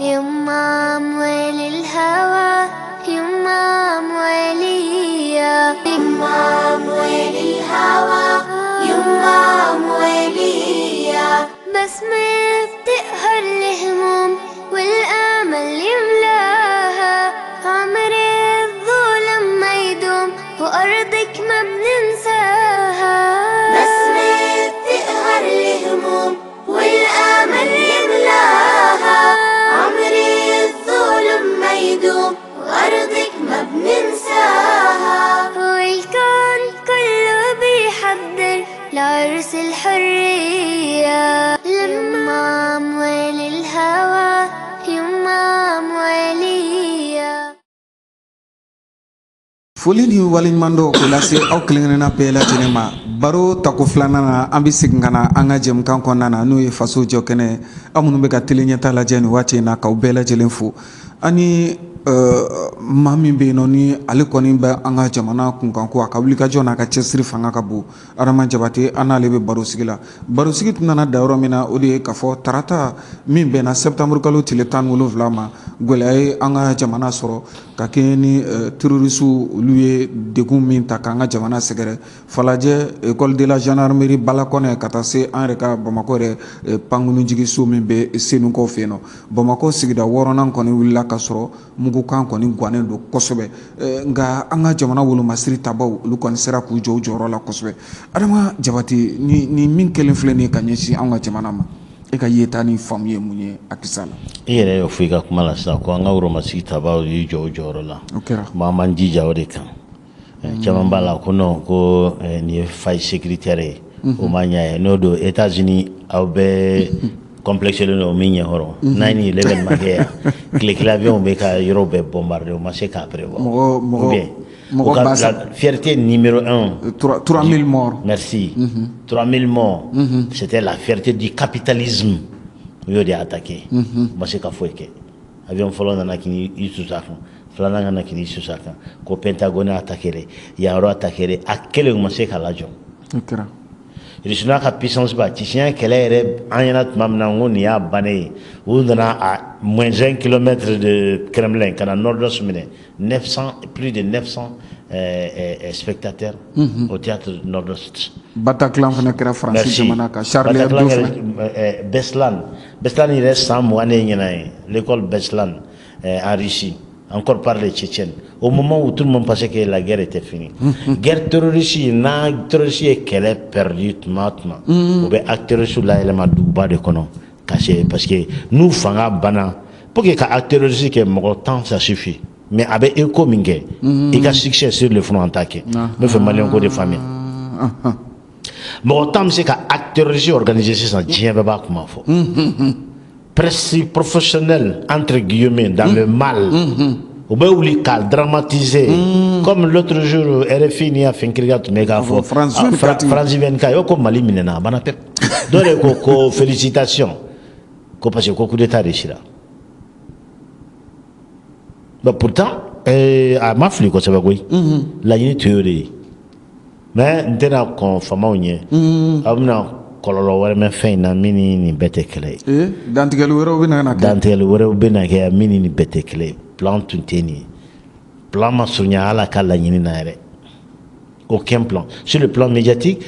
يما أموال الهوى، يما أمواليا، يما أموال الهوى، يما أمواليا، بسمة بتقهر الهموم والآمل يملاها، عمر الظلم ما يدوم وأرضك ما بننساها، بسمة بتقهر الهموم والآمل يملاها، عمر الظلم ما يدوم وأرضك ما بننساها، والكون كله بيحضر لعرس الحرية، لما أموال الهوى، يما أموالية. Foli ni waleɲuman dɔ k'o lase aw kelen kelenna bɛɛ lajɛlen ma. Baro tako filanan na, an bɛ segin ka na an ka jɛmukan kɔnɔna na, n'o ye Faso Jɔ Kɛnɛ. Aw minnu bɛ ka télé ɲɛta lajɛ nin waati in na, k'aw bɛɛ lajɛlen fo. Ani maa min bɛ yen nɔ, ni ale kɔni bɛ an ka jamana kunkanko, a ka wulikajɔ n'a ka cɛsiri fanga ka bon, Adama Jabate, an n'ale bɛ barosigi la. Barosigi tun nana da yɔrɔ min na, o de ye k'a fɔ tarata min bɛnna septembre kalo tile 17 ma, gɛlɛya ye an ka jamana sɔrɔ ka kɛɲɛ ni terroriste olu ye degun min ta k'an ka jamana sɛgɛrɛ, Falajɛ école de la gendarmerie Balakɔnɛ, ka taa se an yɛrɛ ka Bamakɔ yɛrɛ pankurunjigiso min bɛ Senukaw fɛ yen nɔ. Bamakɔ sigida wɔɔrɔnan kɔni wulila ka sɔrɔ mugukan kɔni gannen don kosɛbɛ, nka an ka jamana wolomasiri tabaw, olu kɔni sera k'u jɔ u jɔyɔrɔ la kosɛbɛ. Adama Jabate, ni min kɛlen filɛ nin ye ka ɲɛsin an ka jamana ma, e ka yeta ni faamu ye mun ye a kisa la? I yɛrɛ y'o fɔ i ka kuma la sisan ko an ka wolomasiri tabaw y'i jɔ u jɔyɔrɔ la. O kɛra. Bon, an b'an jija o de kan. Caman b'a la ko non, ko nin ye faille sécuritaire ye, o ma ɲa ye. N'o don, États-Unis, aw bɛɛ complexelen don min ɲɛkɔrɔ, 9/11 ma kɛ yan, tile kelen avion bɛ ka yɔrɔ bɛɛ bombarder, o ma se k'a prévoir. Mɔgɔ mɔgɔ Ou bien La fierté numéro 1. 3000 morts. Merci. 3000 morts. C'était la fierté du capitalisme. U y'o de attaqué. Ma se ka foyi kɛ. Avion fɔlɔ nana k'i susu a kan. Filanan nana k'i susu a kan. Ko Pentagone attaqué le. Yan yɔrɔ attaqué le. A kelen ma se ka lajɔ. O kɛra. Russie n'a ka puissance ba Tchétchène kɛlɛ yɛrɛ an ɲɛna tuma min na, n ko nin y'a bannen ye. U nana à moins 1 kilomètre de Kremlin ka na Nord-Ouest minɛ, 900, plus de 900 spectateurs au théâtre Nord-Ouest. Bataclan fana kɛra Faransi jamana kan, Charlie Hebdo fana. Beslan, Beslan yɛrɛ san 20 de ɲɛna ye, l'école Beslan en Russie, encore par les Tchétchènes, au moment où tout le monde pensait que la guerre était finie. Guerre terroriste, n'a terroriste ye kɛlɛ perdu tuma o tuma, u bɛ acte terroriste layɛlɛma duguba de kɔnɔ ka se, parce que n'u fanga banna, pour que ka acte terroriste kɛ mɔgɔ 10, ça suffit, mais a bɛ écho min kɛ, i ka succès sur le front en t'a kɛ. N bɛ fɛ maliyɛn k'o de faamuya. Mɔgɔ 10 bɛ se ka acte terroriste organiser sisan, diɲɛ bɛɛ b'a kuma fɔ, presse professionnelle entre guillemets dans le mal, u bɛ wuli k'a dramatiser, comme l'autre jour RFI ni y'a fɛn kiri tun bɛ k'a fɔ. France 24. France 24 i ko Mali minɛna, a banna pewu. Dɔw de ko ko félicitation, ko parce que ko coup d'état réussira. Bon, pourtant a ma fili kosɛbɛ koyi, laɲini tun y'o de ye, mais n tɛna kɔn faamaw ɲɛ, aw bɛna kɔlɔlɔ wɛrɛ mɛn fɛn in na min ni nin bɛɛ tɛ kɛlɛ ye. Ee, dantigɛli wɛrɛw bɛ na kɛ. Dantigɛli wɛrɛw bɛ na kɛ min ni nin bɛɛ tɛ kɛlɛ ye. Plan tun tɛ nin ye, plan ma surunya ala ka laɲini na yɛrɛ, aucun plan. Sur le plan médiatique,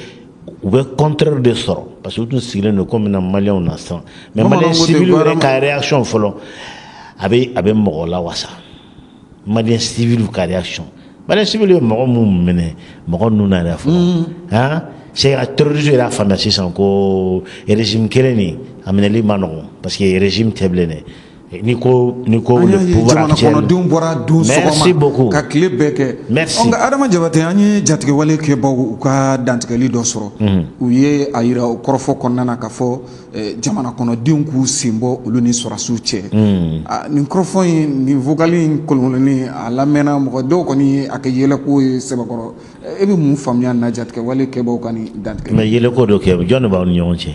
u bɛ contraire de sɔrɔ, parce que u tun sigilen don komi na maliyɛnw na sisan, mais maliyɛn civil yɛrɛ ka réaction fɔlɔ, a bɛ mɔgɔ lawasa. Maliyɛn civil ka réaction, maliyɛn civil ye mɔgɔ mun minɛ mɔgɔ ninnu na yɛrɛ fɔlɔ, han, c'est que terrorisme yɛrɛ y'a faamuya sisan ko régime kelen nin a minɛli ma nɔgɔn, parce que régime tɛ bilen dɛ. Ni ko le pouvoir actuel, jamana kɔnɔdenw bɔra don sɔgɔma ka tile bɛɛ kɛ. Merci. Nka Adama Jabate, an ye jatigɛwale kɛbaw u ka dantigɛli dɔ sɔrɔ, u ye a yira o kɔrɔfɔ kɔnɔna na k'a fɔ jamana kɔnɔdenw k'u sen bɔ olu ni sɔrɔsiw cɛ. Nin kɔrɔfɔ in, nin vocal in kolonkolonni, a lamɛnna, mɔgɔ dɔw kɔni ye a kɛ yɛlɛko ye sɛbɛkɔrɔ. E bɛ mun faamuya na jatigɛwale kɛbaw ka nin dantigɛli? Mais yɛlɛko dɔ kɛ, jɔn de b'aw ni ɲɔgɔn cɛ?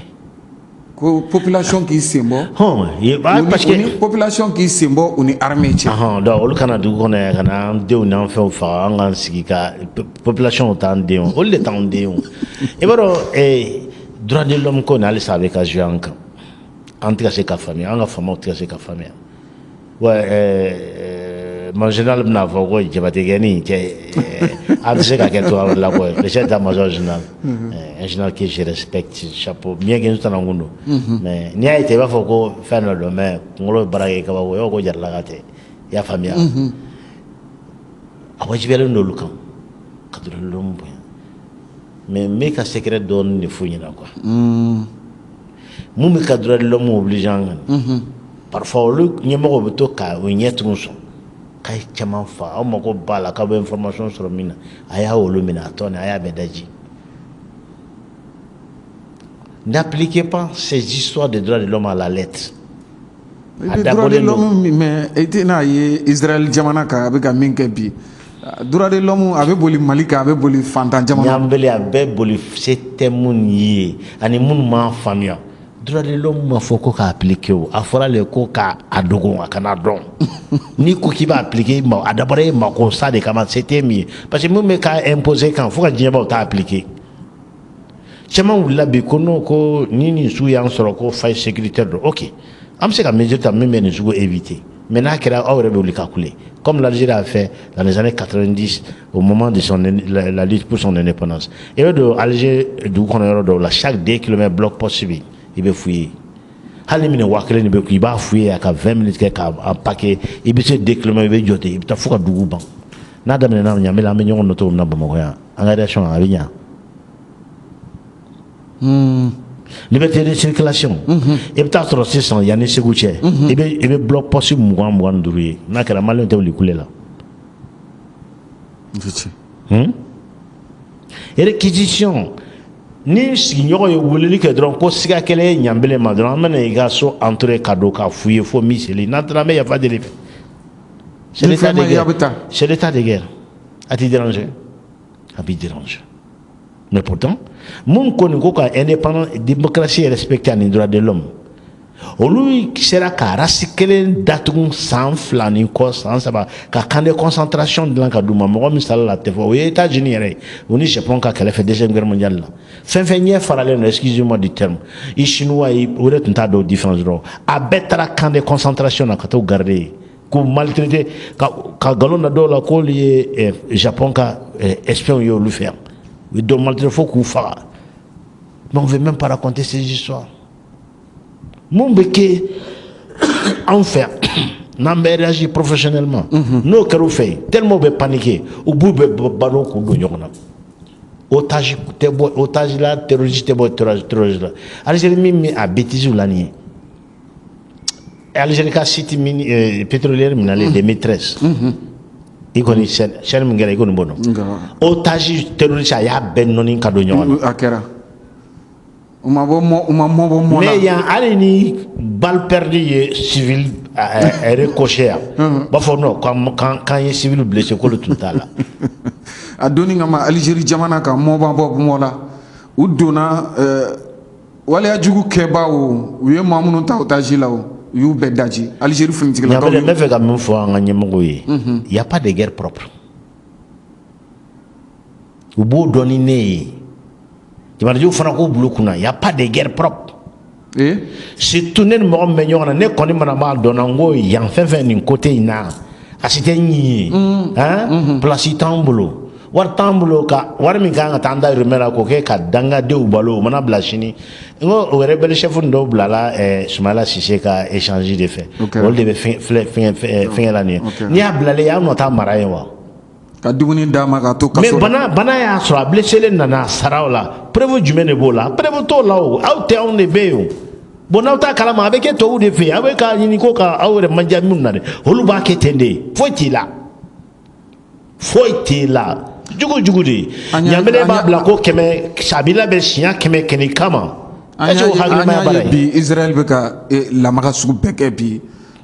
Ko population k'i sen bɔ. Hɔn, parce que population k'i sen bɔ u ni armée cɛ. Ɔhɔn, donc olu kana dugu kɔnɔ yan ka na an denw n'an fɛnw faga, an k'an sigi ka population t'an denw, olu de t'anw denw. I b'a dɔn, droit de l'homme ko nin halisa a bɛ ka jouer an kan, an tɛ ka se ka faamuya, an ka faamaw tɛ ka se ka faamuya. Wa mon général bɛna fɔ ko jabatigɛni cɛ, an tɛ se ka kɛ cogoya wɛrɛ la quoi. Le chef d'état-major général, un général que je respecte, chapeau, bien que n sanankun don, mais n'i y'a ye ten, i b'a fɔ ko fɛn dɔ don, mais kunkolo bɛ baara kɛ kabako, i b'a fɔ ko jaralaka tɛ, i y'a faamuya. A wajibiyalen don olu kan ka droit de l'homme bonya, mais n bɛ ka secret dɔɔni de f'u ɲɛna quoi. Mun bɛ ka droit de l'homme obligé an kan? Parfois olu ɲɛmɔgɔw bɛ to ka u ɲɛ tugun sɔn k'a ye caman fa, aw mako b'a la k'aw bɛ information sɔrɔ min na, a y'a olu minɛ, a tɔ nin a y'a bɛɛ daji. N'appliquez pas ces histoires de droits de l'homme à la lettre. I bɛ droit de l'homme, mais i tɛna ye Israël jamana kan a bɛ ka min kɛ bi, droit de l'homme a bɛ boli Mali kan, a bɛ boli fantan jamana. Ɲanbele, a bɛɛ boli se tɛ minnu ye ani minnu m'a faamuya. Droit de l'homme ma fɔ ko k'a appliquer o, a fɔra le ko k'a dogo, a kana dɔn. N'i ko k'i b'a appliquer, ma a dabɔra e mako sa de kama, se tɛ min ye, parce que mun bɛ k'a imposer kan fo ka diɲɛbaw t'a appliquer. Caman wulila bi ko non, ko ni nin sugu y'an sɔrɔ, ko faille sécuritaire don. Ok, an bɛ se ka mesure ta min bɛ nin sugu éviter, mais n'a kɛra, aw yɛrɛ bɛ wuli ka kule, comme l'Algérie a fait dans les années 90 au moment de la lutte pour son indépendance. I bɛ don Alger dugu kɔnɔ yɔrɔ dɔw la, chaque 2 kilomètres bloc poste bɛ yen, i bɛ fouiller, hali ni minɛ 1000 de bɛ kun, i b'a fouiller a ka 20 minutes kɛ k'a paquet, i bɛ se 2 kilomètres, i bɛ jɔ ten, i bɛ taa fo ka dugu ban. N'a daminɛna Ɲamela, an bɛ ɲɔgɔn nɔ cogo min na Bamakɔ yan, an ka réaction a bɛ ɲa. Liberté de circulation, i bɛ taa sɔrɔ sisan yanni Segu cɛ, i bɛ bloc poste 20, 25 ye. N'a kɛra, maliyɛn tɛ wuli kule la. Réquisition, ni sigiɲɔgɔn ye weleli kɛ dɔrɔn ko siga kɛlen ye Ɲanbele ma dɔrɔn, an bɛna i ka so entrer ka don k'a f'u ye fo miseli, n'an taara an bɛ yafa deli fɛ. C'est l'état de guerre, c'est l'état de guerre. A t'i déranger, a b'i déranger. Mais pourtant, mun ko nin ko ka indépendance, démocratie respectée ani droit de l'homme, olu sera ka race kelen datugu san 2 ni kɔ, san 3, ka camp de concentration dilan ka d'u ma. Mɔgɔ min sala la tɛ fɔ, o ye États-Unis yɛrɛ ye, o ni Japon ka kɛlɛ fɛ deuxième guerre mondiale la. Fɛn fɛn ɲɛ faralen don, excusez-moi du terme, i chinois yi, o de tun t'a dɔw différence dɔrɔn. A bɛɛ taara camp de concentration na ka t'u garder yen, k'u maltraiter, ka nkalon da dɔw la k'olu ye Japon ka espion ye olu fɛ yan. U ye dɔw maltraiter fo k'u faga. Mais on veut même pas raconter ces histoires. Mun bɛ kɛ anw fɛ n'an bɛ réagir professionnellement, n'o kɛra u fɛ yen, tellement u bɛ paniquer, u b'u bɛ balo k'u don ɲɔgɔn na. Otage tɛ bɔ otage la, terroriste tɛ bɔ terroriste la. Algérie min bɛ a bêtise la nin ye, Algérie ka site mini pétrolière minɛlen 2013, i kɔni chaîne min kɛra, i kɔni b'o dɔn. Otage, terroriste, a y'a bɛɛ nɔni ka don ɲɔgɔn na. A kɛra. U ma bɔ mɔ, u ma mɔ bɔ mɔ la. Mais yan, hali ni balle perdue ye civil ricoché yan, u b'a fɔ non, k'an ye civil blessé, k'olu tun t'a la. A donni kama Algérie jamana kan, mɔ ma bɔ mɔ la, u donna waleya jugu kɛbaa o, u ye maa minnu ta otage la o, u y'u bɛɛ daji Algérie finitigilakaw. N bɛ fɛ ka min fɔ an ka ɲɛmɔgɔw ye, y a pas de guerre propre. U b'o dɔn ni ne ye. Jamanadenw fana k'u bila u kunna, y a pas de guerre propre. Surtout ne ni mɔgɔ min bɛ ɲɔgɔn na, ne kɔni mana b'a dɔn na, n ko yan fɛn fɛn nin côté in na, a si tɛ ɲi ye han, place t'an bolo, wari t'an bolo, ka wari min kan ka taa an dahirimɛ la k'o kɛ ka dangadenw balo, o mana bila sini. N ko o rebelle chef dɔw bilala Soumaïla Cissé ka échange de fɛ, olu de bɛ fɛngɛ fɛngɛ la nin ye. N'i y'a bilalen ye, aw nɔ t'a mara yen wa? Ka dumuni d'a ma k'a to kaso la. Mais bana y'a sɔrɔ, a blessé nana, a sara o la. Preuve jumɛn de b'o la? Preuve t'o la o. Aw tɛ, anw de bɛ yen o. Bon, n'aw t'a kalama, a bɛ kɛ tubabuw de fɛ yen. Aw bɛ k'a ɲini ko ka aw yɛrɛ manja minnu na dɛ, olu b'a kɛ ten de. Foyi t'i la, foyi t'i la, jugu jugu de. Ɲamele b'a bila ko 100, a b'i labɛn siɲɛ 100 kɛnɛ kama. An y'a ye bi, Israël bɛ ka lamaga sugu bɛɛ kɛ bi.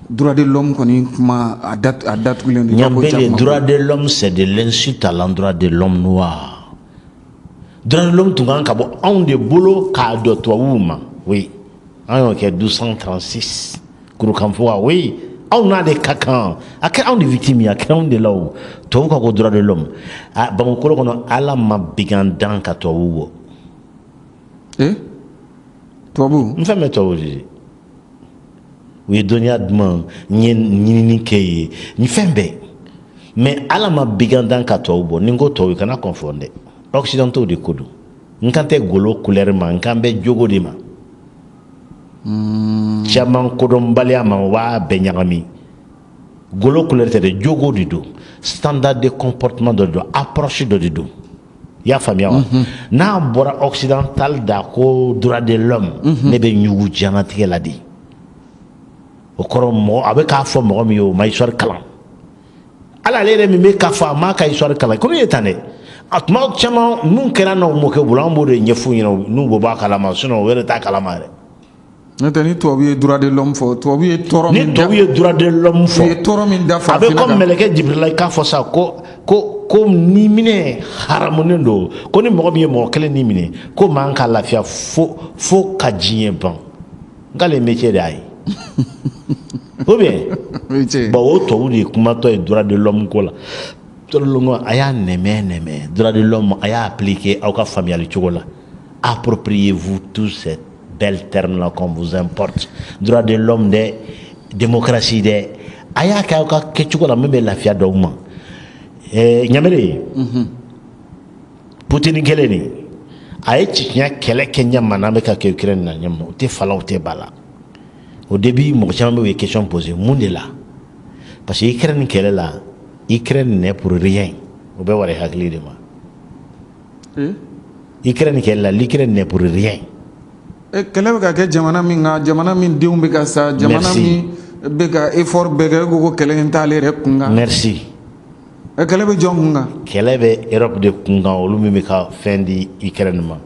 Droit de l'homme kɔni kuma a datugulen don. Ɲambele, droit de l'homme, c'est de l'insulte à l'endroit de l'homme noir. Droit de l'homme tun kan ka bɔ anw de bolo k'a dɔn tubabuw ma. Oui, an y'o kɛ 1236 Kurukanfuga. Oui, anw n'ale ka kan, a kɛra anw de victime ye, a kɛra anw de la o. Tubabu ka ko droit de l'homme, a Bamakɔ kɔnɔ, Ala ma bigan dan ka tubabu bɔ. Tubabu? N fɛn bɛ tubabu de ye. U ye dɔnniya duman n ye ɲinini kɛ ye nin fɛn bɛɛ, mais Ala ma bigan dan ka tubabu bɔ. Ni n ko tubabu, kana confondre dɛ, occidentaux de ko don. N kan tɛ golo couleur ma, n kan bɛ jogo de ma. Caman kodɔnbaliya ma, o b'a bɛɛ ɲagami. Golo couleur tɛ dɛ, jogo de don, standard de comportement dɔ de don, approche dɔ de don. I y'a faamuya wa? N'a bɔra occidental da ko droit de l'homme, ne bɛ ɲugu diɲɛlatigɛ la de. O kɔrɔ, mɔgɔ a bɛ k'a fɔ mɔgɔ min ye, o ma histoire kalan. Hali ale yɛrɛ min bɛ k'a fɔ, a m'a ka histoire kalan. Ko ne ye tan dɛ, a tuma caman mun kɛra n'aw mɔkɛ bolo, an b'o de ɲɛf'u ɲɛna, n'u bɔ b'a kalama, sinon o yɛrɛ t'a kalama yɛrɛ. N'o tɛ, ni tubabu ye droit de l'homme fɔ, tubabu ye tɔɔrɔ min, ni tubabu ye droit de l'homme fɔ, u ye tɔɔrɔ min da farafinna kan, a bɛ comme mɛlɛkɛ Jibirila k'a fɔ sa ko ni minɛ haramunen don, ko ni mɔgɔ min ye mɔgɔ kelen ni minɛ, ko man ka lafiya fo ka diɲɛ ban. N k'ale métier de y'a ye. Ou bien bon, o tubabu de kumatɔ ye droit de l'homme ko la. Droit de l'homme, a y'a nɛmɛ, droit de l'homme, a y'a appliquer aw ka faamuyali cogo la. Appropriez-vous tous ces belles termes là qu'on vous importe. Droit de l'homme dɛ, démocratie dɛ, a y'a kɛ aw ka kɛcogo la min bɛ lafiya dɔw ma. Ɲamele, Poutine kelen nin, a ye Tchétchène kɛlɛ kɛ ɲɛma, n'an bɛ ka kɛ Ukraine na ɲɛma, o tɛ fa la, o tɛ ba la. Au début, mɔgɔ caman bɛ u ye question poser mun de la, parce que Ukraine kɛlɛ la, Ukraine n'est pour rien. O bɛ wari hakili de ma. Ukraine kɛlɛ la, l'Ukraine n'est pour rien. Kɛlɛ bɛ ka kɛ jamana min kan, jamana min denw bɛ ka sa, jamana min bɛ ka effort bɛɛ kɛ, e ko ko kɛlɛ in t'ale yɛrɛ kun kan. Merci. Kɛlɛ bɛ jɔn kun kan? Kɛlɛ bɛ Europe de kun kan, olu min bɛ ka fɛn di Ukraine ma.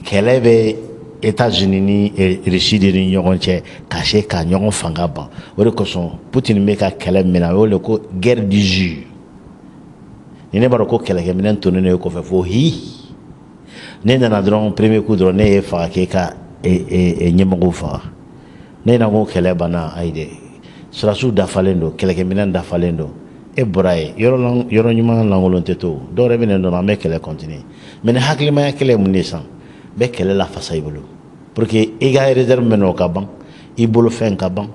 Kɛlɛ bɛ États-Unis ni Russie de ni ɲɔgɔn cɛ ka se ka ɲɔgɔn fanga ban. O de kosɔn Poutine bɛ ka kɛlɛ min na, o y'o de ko guerre d'usure. Ni ne b'a dɔn ko kɛlɛkɛminɛn tonnen don e kɔfɛ fo hi, ne nana dɔrɔn, premier coup dɔrɔn, ne ye faga k'e ka ɲɛmɔgɔw faga. Ne na ko kɛlɛ banna, ayi dɛ, sɔrɔdasiw dafalen don, kɛlɛkɛminɛn dafalen don, e bɔra yen, yɔrɔ ɲuman lankolon tɛ to, dɔw yɛrɛ bɛ na dɔrɔn, an bɛ kɛlɛ continuer. Mais ni hakilimaya kɛlɛ ye mun de ye sisan? Bɛ kɛlɛ lafasa i bolo pour que i ka réserve mɛn o ka ban, i bolofɛn ka ban,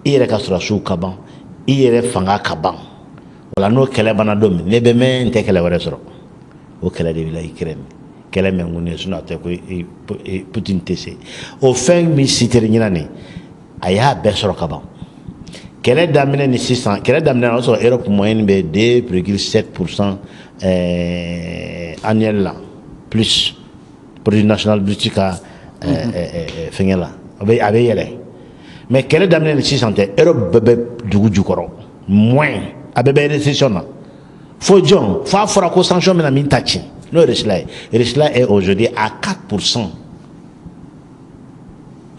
i yɛrɛ ka sɔrɔdasiw ka ban, i yɛrɛ fanga ka ban. Wala n'o kɛlɛ banna don min, ne bɛ mɛn n tɛ kɛlɛ wɛrɛ sɔrɔ. O kɛlɛ de bɛ la Ukraine, kɛlɛ mɛn kun ye, sinon a tɛ ko Poutine tɛ se o fɛn min citer ɲinan nin, a y'a bɛɛ sɔrɔ ka ban. Kɛlɛ daminɛ ni sisan, kɛlɛ daminɛ o y'a sɔrɔ Europe moyenne bɛ 2,7 % annuel la, plus produit national brut ka fɛngɛ la, a bɛ yɛlɛ. Mais kɛlɛ daminɛ ni sisan tɛ, Europe bɛɛ bɛ dugu jukɔrɔ, moins a bɛɛ bɛ récession na. Fo jɔn fo a fɔra ko sanction bɛna min ta tiɲɛ, n'o ye Russie ye. Russie est aujourd'hui à 4 %.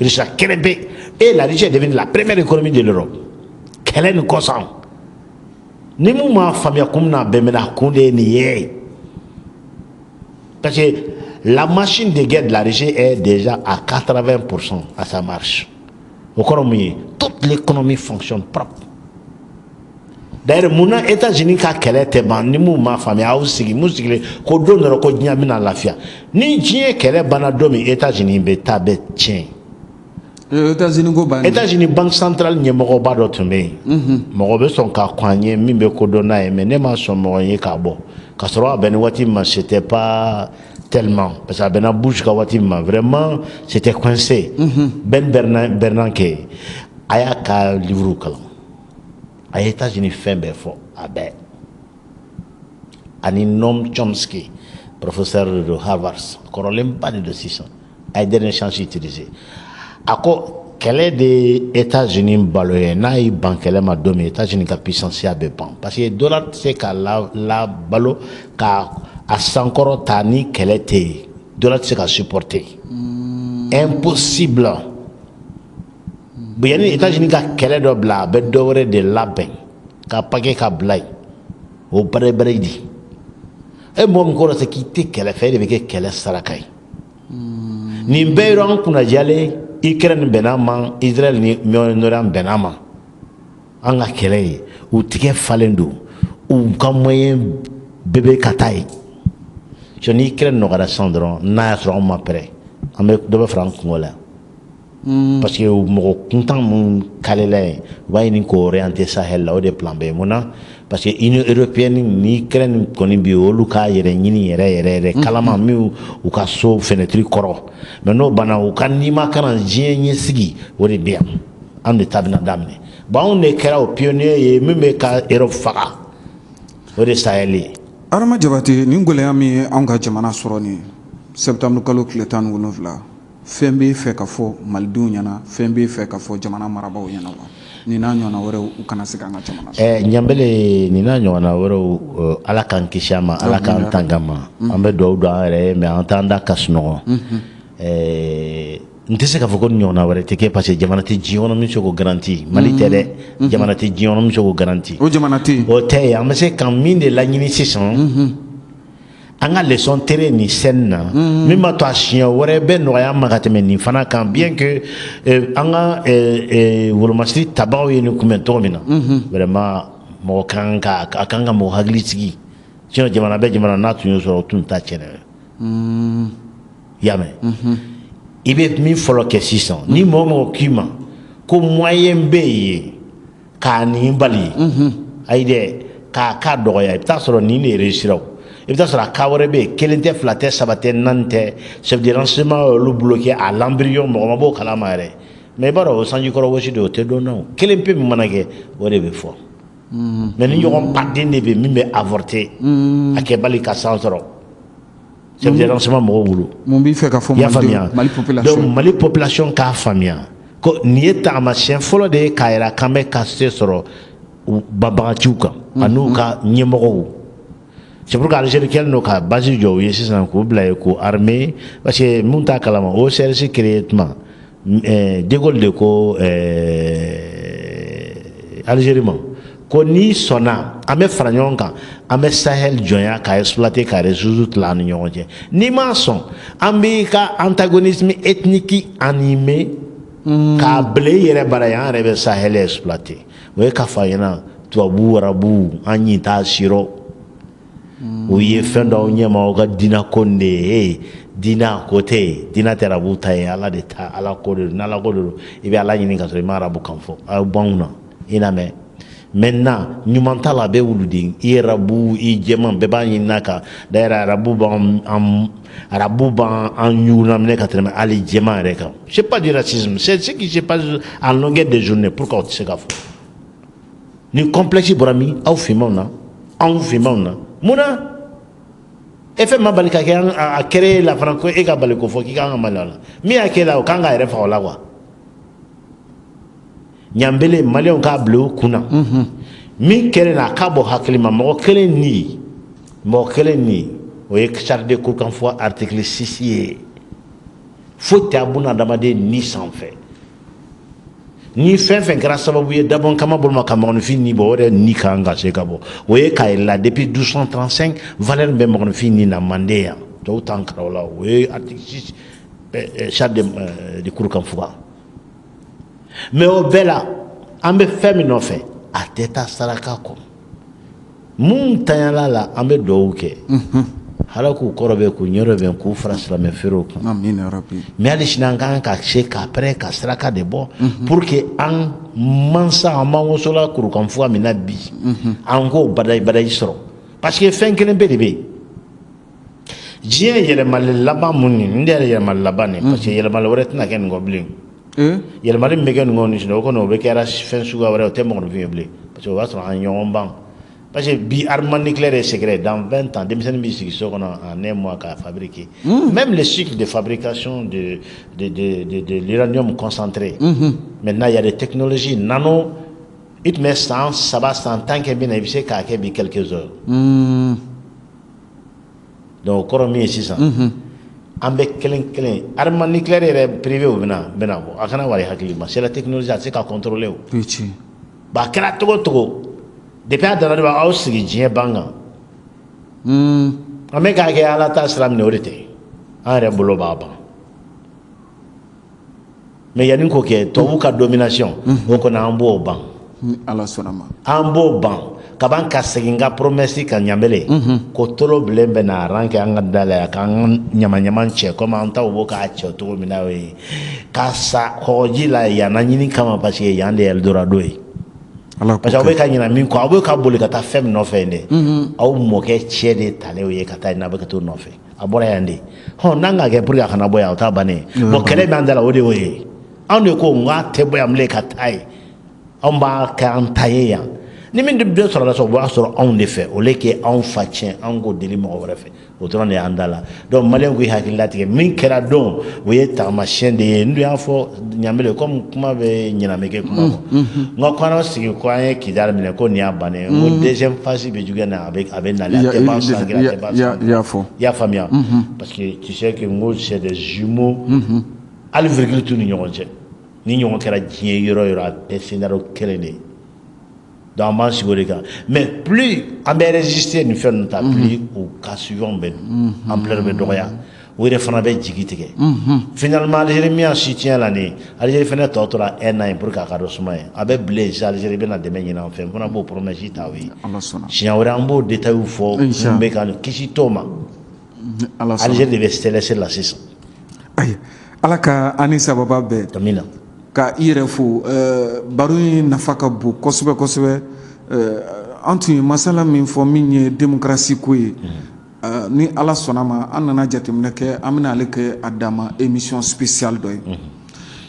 Russie kɛlɛ bɛ et la Russie est devenue la première économie de l'Europe kɛlɛ nin kɔsɔn. Ni mun m'a faamuya kun min na, a bɛɛ mɛna a kun de ye nin ye, parce que la machine de guerre de la Russie est déjà à 80 % à sa marche. O kɔrɔ mun ye? Toute l'économie fonctionne propre. D'ailleurs, mun na États-Unis ka kɛlɛ tɛ ban? Ni mun m'a faamuya, aw sigi mun sigilen ko don dɔ la ko diɲɛ bɛna lafiya. Ni diɲɛ kɛlɛ banna don min, États-Unis bɛ taa bɛ tiɲɛ. États-Unis ko ban. États-Unis banque centrale ɲɛmɔgɔba dɔ tun bɛ yen, mɔgɔ bɛ sɔn ka kɔn an ye min bɛ kodɔn n'a ye, mais ne ma sɔn mɔgɔ ye k'a bɔ ka sɔrɔ a bɛn ni waati min ma, c'était pas tellement, parce que a bɛnna Bush ka waati min ma, vraiment c'était coincé. Ben Bernanke, a y'a ka livre kalan, a ye États-Unis fɛn bɛɛ fɔ a bɛɛ, ani Noam Chomsky, professeur de Harvard kɔrɔlenba de don sisan, a ye dernière chance utiliser. A ko kɛlɛ de États-Unis balo ye, n'a y'i ban kɛlɛ ma don min, États-Unis ka puissance bɛ ban, parce que dollar tɛ se ka la balo ka a sankɔrɔ ta ni kɛlɛ tɛ yen. Dollar tɛ se ka supporter, impossible. Bon, yanni États-Unis ka kɛlɛ dɔ bila, a bɛ dɔ wɛrɛ de labɛn ka paquet ka bila yen, o bɛrɛ di e mɔgɔ min kɔrɔ, k'i tɛ kɛlɛ fɛ, e de bɛ kɛ kɛlɛ saraka ye. Nin bɛɛ yɔrɔ an kunnajalen, Ukraine bɛn'a ma, Israël ni Moyen-Orient bɛn'a ma, an ka kɛlɛ ye, u tigɛ falen don, u ka moyen bɛɛ bɛ ka taa yen. Sinon ni Ukraine nɔgɔyara sisan dɔrɔn, n'a y'a sɔrɔ anw ma prêt, an bɛ dɔ bɛ fara an kungo la, parce que mɔgɔ kuntan mun kalela yen, u b'a ɲini k'o orienter Sahel la. O de plan bɛ yen. Mun na? Parce que Union européenne ni Ukraine kɔni bɛ yen, olu k'a yɛrɛ ɲini yɛrɛ yɛrɛ yɛrɛ kalama min u ka so fenêtre kɔrɔ. Mais n'o banna, u ka nima kana diɲɛ ɲɛsigi, o de bɛ yan, an de ta bɛna daminɛ. Bon, anw de kɛra o pionnier ye min bɛ ka Europe faga, o de Sahel ye. Adama Jabate, nin gɛlɛya min ye anw ka jamana sɔrɔ nin septembre kalo tile 17, fɛn b'e fɛ ka fɔ malidenw ɲɛna, fɛn b'e fɛ ka fɔ jamana marabaaw ɲɛna wa? Nin n'a ɲɔgɔnna wɛrɛw, u kana se k'an ka jamana sɔrɔ. Ɲanbele, nin n'a ɲɔgɔnna wɛrɛw, Ala k'an kisi a ma, Ala k'an tanga ma. An bɛ dugawu don an yɛrɛ ye, mais an t'an da ka sunɔgɔ. N tɛ se k'a fɔ ko nin ɲɔgɔnna wɛrɛ tɛ kɛ, parce que jamana tɛ diɲɛ kɔnɔ min bɛ se k'o garanti. Mali tɛ dɛ, jamana tɛ diɲɛ kɔnɔ min bɛ se k'o garanti. O jamana tɛ yen. O tɛ yen. An bɛ se ka min de laɲini sisan, an ka leçon tirer nin scène na, min b'a to a siɲɛ wɛrɛ bɛ nɔgɔya an ma ka tɛmɛ nin fana kan, bien que an ka wolomasiri tabagaw ye nin kunbɛn cogo min na, vraiment mɔgɔ kan ka a kan ka mɔgɔ hakili sigi. Sinon jamana bɛ jamana n'a tun y'o sɔrɔ, o tun t'a tiɲɛ. I y'a mɛn? I bɛ min fɔlɔ kɛ sisan, ni mɔgɔ mɔgɔ k'i ma ko moyen bɛ yen k'a nin bali, ayi dɛ, k'a k'a dɔgɔya, i bɛ taa sɔrɔ nin de réussira. O i bɛ taa sɔrɔ a cas wɛrɛ bɛ yen, kelen tɛ, fila tɛ, saba tɛ, naani tɛ, chef de renseignement y'olu bloqué à l'embryon, mɔgɔ ma b'o kalama yɛrɛ. Mais i b'a dɔn, o sanji kɔrɔ wɔsi de, o tɛ dɔn o kelen pe min mana kɛ, o de bɛ fɔ. Mais ni ɲɔgɔn baden de bɛ min bɛ avorter, a kɛbali ka san sɔrɔ chef de renseignement mɔgɔw bolo. Mun b'i fɛ ka fɔ I y'a faamuya? Mali population? Donc Mali population k'a faamuya ko nin ye taamasiyɛn fɔlɔ de ye k'a yira k'an bɛ ka se sɔrɔ banbagaciw kan ani ka ɲɛmɔgɔw. C'est pour que Algérie kɛlen don ka base jɔ u ye sisan, k'u bila yen, k'u armée, parce que mun t'a kalama, OCRC créé tuma, De Gaulle de ko Algérie ma ko n'i sɔnna An bɛ fara ɲɔgɔn kan, an bɛ Sahel jɔnya k'a exploiter, ka ressources tila an ni ɲɔgɔn cɛ. N'i m'a sɔn, an b'i ka antagonisme ethnique animé k'a bila i yɛrɛ bara yan, an yɛrɛ bɛ Sahel exploiter. O ye k'a fɔ a ɲɛna, tubabu, arabu, an ɲin t'a sirɔ. O ye fɛn dɔw ɲɛma, aw ka diinɛ ko nin de ye. Diinɛ ko tɛ yen, diinɛ tɛ arabu ta ye, Ala de ta, Ala ko de don. N'Ala ko de don, i bɛ Ala ɲini ka sɔrɔ i ma arabu kan fɔ. A ye bɔ anw na, i n'a mɛn. Maintenant, ɲuman t'a la, a bɛ wuluden i arabu, i jɛman, bɛɛ b'a ɲini n'a kan. D'ailleurs, arabu b'an ɲuguna minɛ ka tɛmɛ hali jɛman yɛrɛ kan. C'est pas du racisme, c'est ce qui se passe en longueur de journée. Pourquoi o tɛ se ka fɔ? Ni complexe bɔra min? Aw finmanw na, anw finmanw na. Mun na e fɛn ma bali ka kɛ a kɛra e la fana, ko e ka bali k'o fɔ k'i kan ka maloya la? Min y'a kɛ la, o kan k'a yɛrɛ faga o la quoi. Ɲanbele, maliyɛnw k'a bila u kun na, min kɛra na, a k'a bɔ hakili ma. Mɔgɔ kelen ni mɔgɔ kelen ni, o ye Charte de Kurukanfuga article 6 ye. Foyi tɛ a buna adamaden ni sanfɛ. Ni fɛn fɛn kɛra sababu ye dabɔn kama bolo ma ka mɔgɔninfin ni bɔ, o yɛrɛ ni kan ka se ka bɔ. O ye k'a yɛrɛ la depuis 1235, valeur bɛ mɔgɔninfin ni na Manden yan, tubabu t'an kalan o la. O ye article 6, Charte de Kurukanfuga. Mais o bɛɛ la, an bɛ fɛn min nɔfɛ, a tɛ taa saraka kɔ. Mun tanyala la, an bɛ dugawu kɛ Ala k'u kɔrɔ bɛ, k'u ɲɛrɔ bɛn, k'u fara silamɛ feerew kan. Amina rabi. Mais hali sini, an kan ka se k'après ka saraka de bɔ pour que an mansa, an b'an wosola Kurukanfuga min na bi, an k'o badayi badayi sɔrɔ. Parce que fɛn kelen pe de bɛ yen, diɲɛ yɛlɛmali laban mun nin, n yɛrɛ yɛlɛmali laban nin, parce que yɛlɛmali wɛrɛ tɛna kɛ nin kɔ bilen. Yɛlɛmali min bɛ kɛ nin kɔ nin sinon, o kɔni o bɛ kɛra fɛn suguya wɛrɛ, o tɛ mɔgɔninfin ye bilen, parce que o b'a sɔrɔ an ɲɔgɔn ban. Parce que bi, armement nucléaire est secret. Dans 20 ans, denmisɛnnin b'i sigi so kɔnɔ en un mois k'a fabriquer. Même le cycle de fabrication de l'uranium concentré, maintenant il y a des technologies nano. I tun bɛ san 3, san 10 kɛ min na, i bɛ se k'a kɛ bi quelques heures. Donc o kɔrɔ min ye sisan, an bɛ kelen kelen armement nucléaire yɛrɛ privé, o bɛna bɔ. A kana wari hakili ma, c'est la technologie, a tɛ se ka contrôler o. O ye tiɲɛ. Bon, a kɛra cogo o cogo, depuis a dana de b'aw sigi diɲɛ ban kan. An bɛ k'a kɛ Ala ta sira minɛ, o de tɛ an yɛrɛ bolo b'a ban. Mais yanni k'o kɛ, tubabu ka domination, o kɔni an b'o ban. Ni Ala sɔnna ma. An b'o ban kaban ka segin ka promesse ka ɲamele ko tolo bilen bɛ na ran kɛ an ka da la yan, k'an ka ɲama ɲama cɛ komi an taw b'o k'a cɛ cogo min na, o ye ka sa kɔgɔji la yan na ɲini kama, parce que yan de ye Eldorado ye. Ala. Parce que aw bɛ ka ɲina min kɔ, aw bɛ ka boli ka taa fɛn min nɔfɛ yen dɛ, aw mɔkɛ cɛ de talen o ye ka taa yen, n'a bɛ ka t'o nɔfɛ, a bɔra yan de. Hɔn, n'an ka kɛ pour que a kana bɔ yan, o t'a bannen ye. Bon, kɛlɛ b'an da la, o de y'o ye. Anw de ko n k'a tɛ bɔ yan bilen ka taa yen, anw b'a kɛ an ta ye yan. Ni min bɛ sɔrɔ la sisan, o b'a sɔrɔ anw de fɛ, au lieu que anw fa tiɲɛ, anw k'o deli mɔgɔ wɛrɛ fɛ, o dɔrɔn de y'an da la. Donc maliyɛnw k'u hakili latigɛ, min kɛra don, o ye taamasiyɛn de ye. N dun y'a fɔ ɲanbele, comme kuma bɛ ɲinamɛ kɛ kuma kɔ, n ka kɔnɔ sigi ko an ye Kidali minɛ, ko nin y'a bannen ye. N ko deuxième phase bɛ juguya na, a bɛ nalen, a tɛ ban san kelen, a tɛ ban san. I y'a fɔ. I y'a faamuya, parce que tu sais que n ko c'est des jumeaux, hali virgule t'u ni ɲɔgɔn cɛ. Ni ɲɔgɔn kɛra diɲɛ yɔrɔ o yɔrɔ, a bɛɛ scénario kelen de ye. Donc an b'an sigi o de kan. Mais plus an bɛ résister nin fɛn ninnu ta, plus u ka suivant bɛ ampleur bɛ dɔgɔya, o yɛrɛ fana bɛ jigi tigɛ. Finalement, Algérie min y'a soutien la nin ye, Algérie fana tɔ tora un an ye pour que a ka dɔ suma ye, a bɛ bilen sisan. Algérie bɛna dɛmɛ ɲini an fɛ, n fana b'o promesse ta o ye. Ala sɔnna. Siɲɛ wɛrɛ, an b'o détail fɔ. Inch'Allah. Mun bɛ ka kisi t'o ma. Ala sɔnna. Algérie de bɛ CLS la sisan. Ayi, Ala ka an ni sababa bɛn. Amina. Ka i yɛrɛ fo. Baro in nafa ka bon kosɛbɛ kosɛbɛ. An tun ye masala min fɔ, min ye démocratie ko ye, ni Ala sɔnna ma, an nana jateminɛ kɛ, an bɛna ale kɛ a dama émission spéciale dɔ ye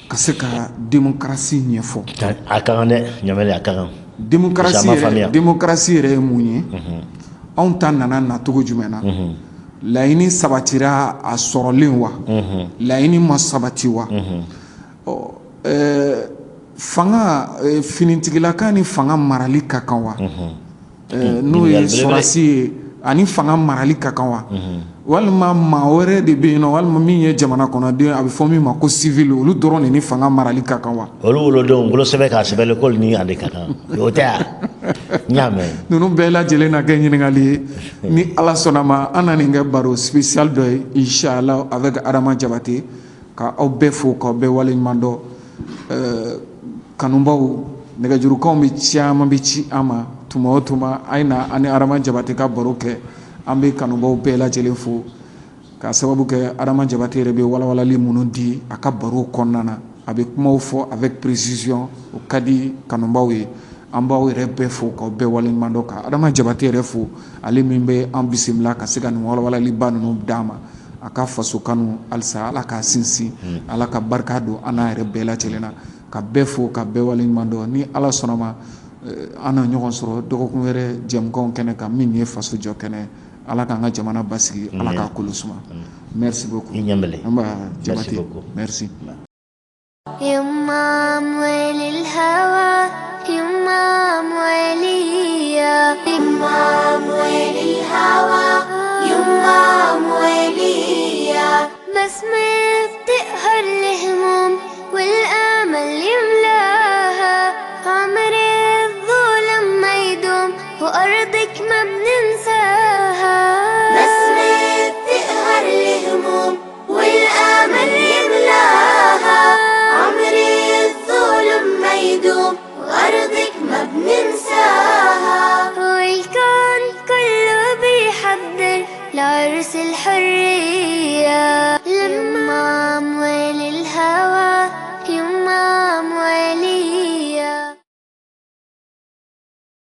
ka se ka démocratie ɲɛfɔ. A ka kan dɛ, ɲamɛlɛ, a ka kan. Démocratie Parce que a ma yɛrɛ faamuya. Démocratie yɛrɛ ye mun ye? Anw ta nana nacogo jumɛn na? Laɲini sabatira a sɔrɔlen wa, laɲini ma sabati wa? Ɔ, fanga, finitigilaka ni fanga marali ka kan wa? N'o ye Ɲininkali belebele. Sɔrɔdasi ye ani fanga marali ka kan wa, walima maa wɛrɛ de bɛ yen nɔ, walima min ye jamana kɔnɔden, a bɛ fɔ min ma ko civil, olu dɔrɔn de ni fanga marali ka kan wa? Olu wolodenw, wolosɛbɛn k'a sɛbɛnni k'olu ni ale ka kan, o tɛ yan. N y'a mɛn. Ninnu bɛɛ lajɛlen na kɛ ɲininkali ye. Ni Ala sɔnna ma, an na nin kɛ baro spécial dɔ ye, inchallah, avec Adama Jabate. Ka aw bɛɛ fo, k'aw bɛɛ waleɲuman dɔn. Kanubaw, nɛgɛjurukanw bɛ caman bɛ ci an ma tuma o tuma, a ye na an ni Adama Jabate ka baro kɛ. An bɛ kanubaw bɛɛ lajɛlen fo, ka sababu kɛ Adama Jabate yɛrɛ bɛ walawalali minnu di a ka baro kɔnɔna na, a bɛ kumaw fɔ avec précision, o ka di kanubaw ye. An b'aw yɛrɛ bɛɛ fo, k'aw bɛɛ waleɲuman dɔn, ka Adama Jabate yɛrɛ fo, ale min bɛ an bisimila ka se ka nin walawalaliba ninnu d'an ma. A ka faso kanu halisa, Ala k'a sinsin, Ala ka barika don an n'a yɛrɛ bɛɛ lajɛlen na. Ka bɛɛ fo, ka bɛɛ waleɲuman dɔn. Ni Ala sɔnna ma, an na ɲɔgɔn sɔrɔ dɔgɔkun wɛrɛ jɛmukanw kɛnɛ kan, min ye faso jɔ kɛnɛ. Ala k'an ka jamana basigi, Ala k'a kolo suma. Merci beaucoup. I ɲɛmɛlɛ. An b'a Jabate. Beaucoup. Merci. يما أموال الهوى، يما أموالية، يما أموال الهوى، يما أموالية. بسمة بتقهر الهموم والآمل يملاها، عمر الظلم ما يدوم وأرضك ما بننساها. بسمة بتقهر الهموم والآمل يملاها، عمر الظلم ما يدوم وأرضك ما بننساها. والكون كله بيحضر لعرس الحرية.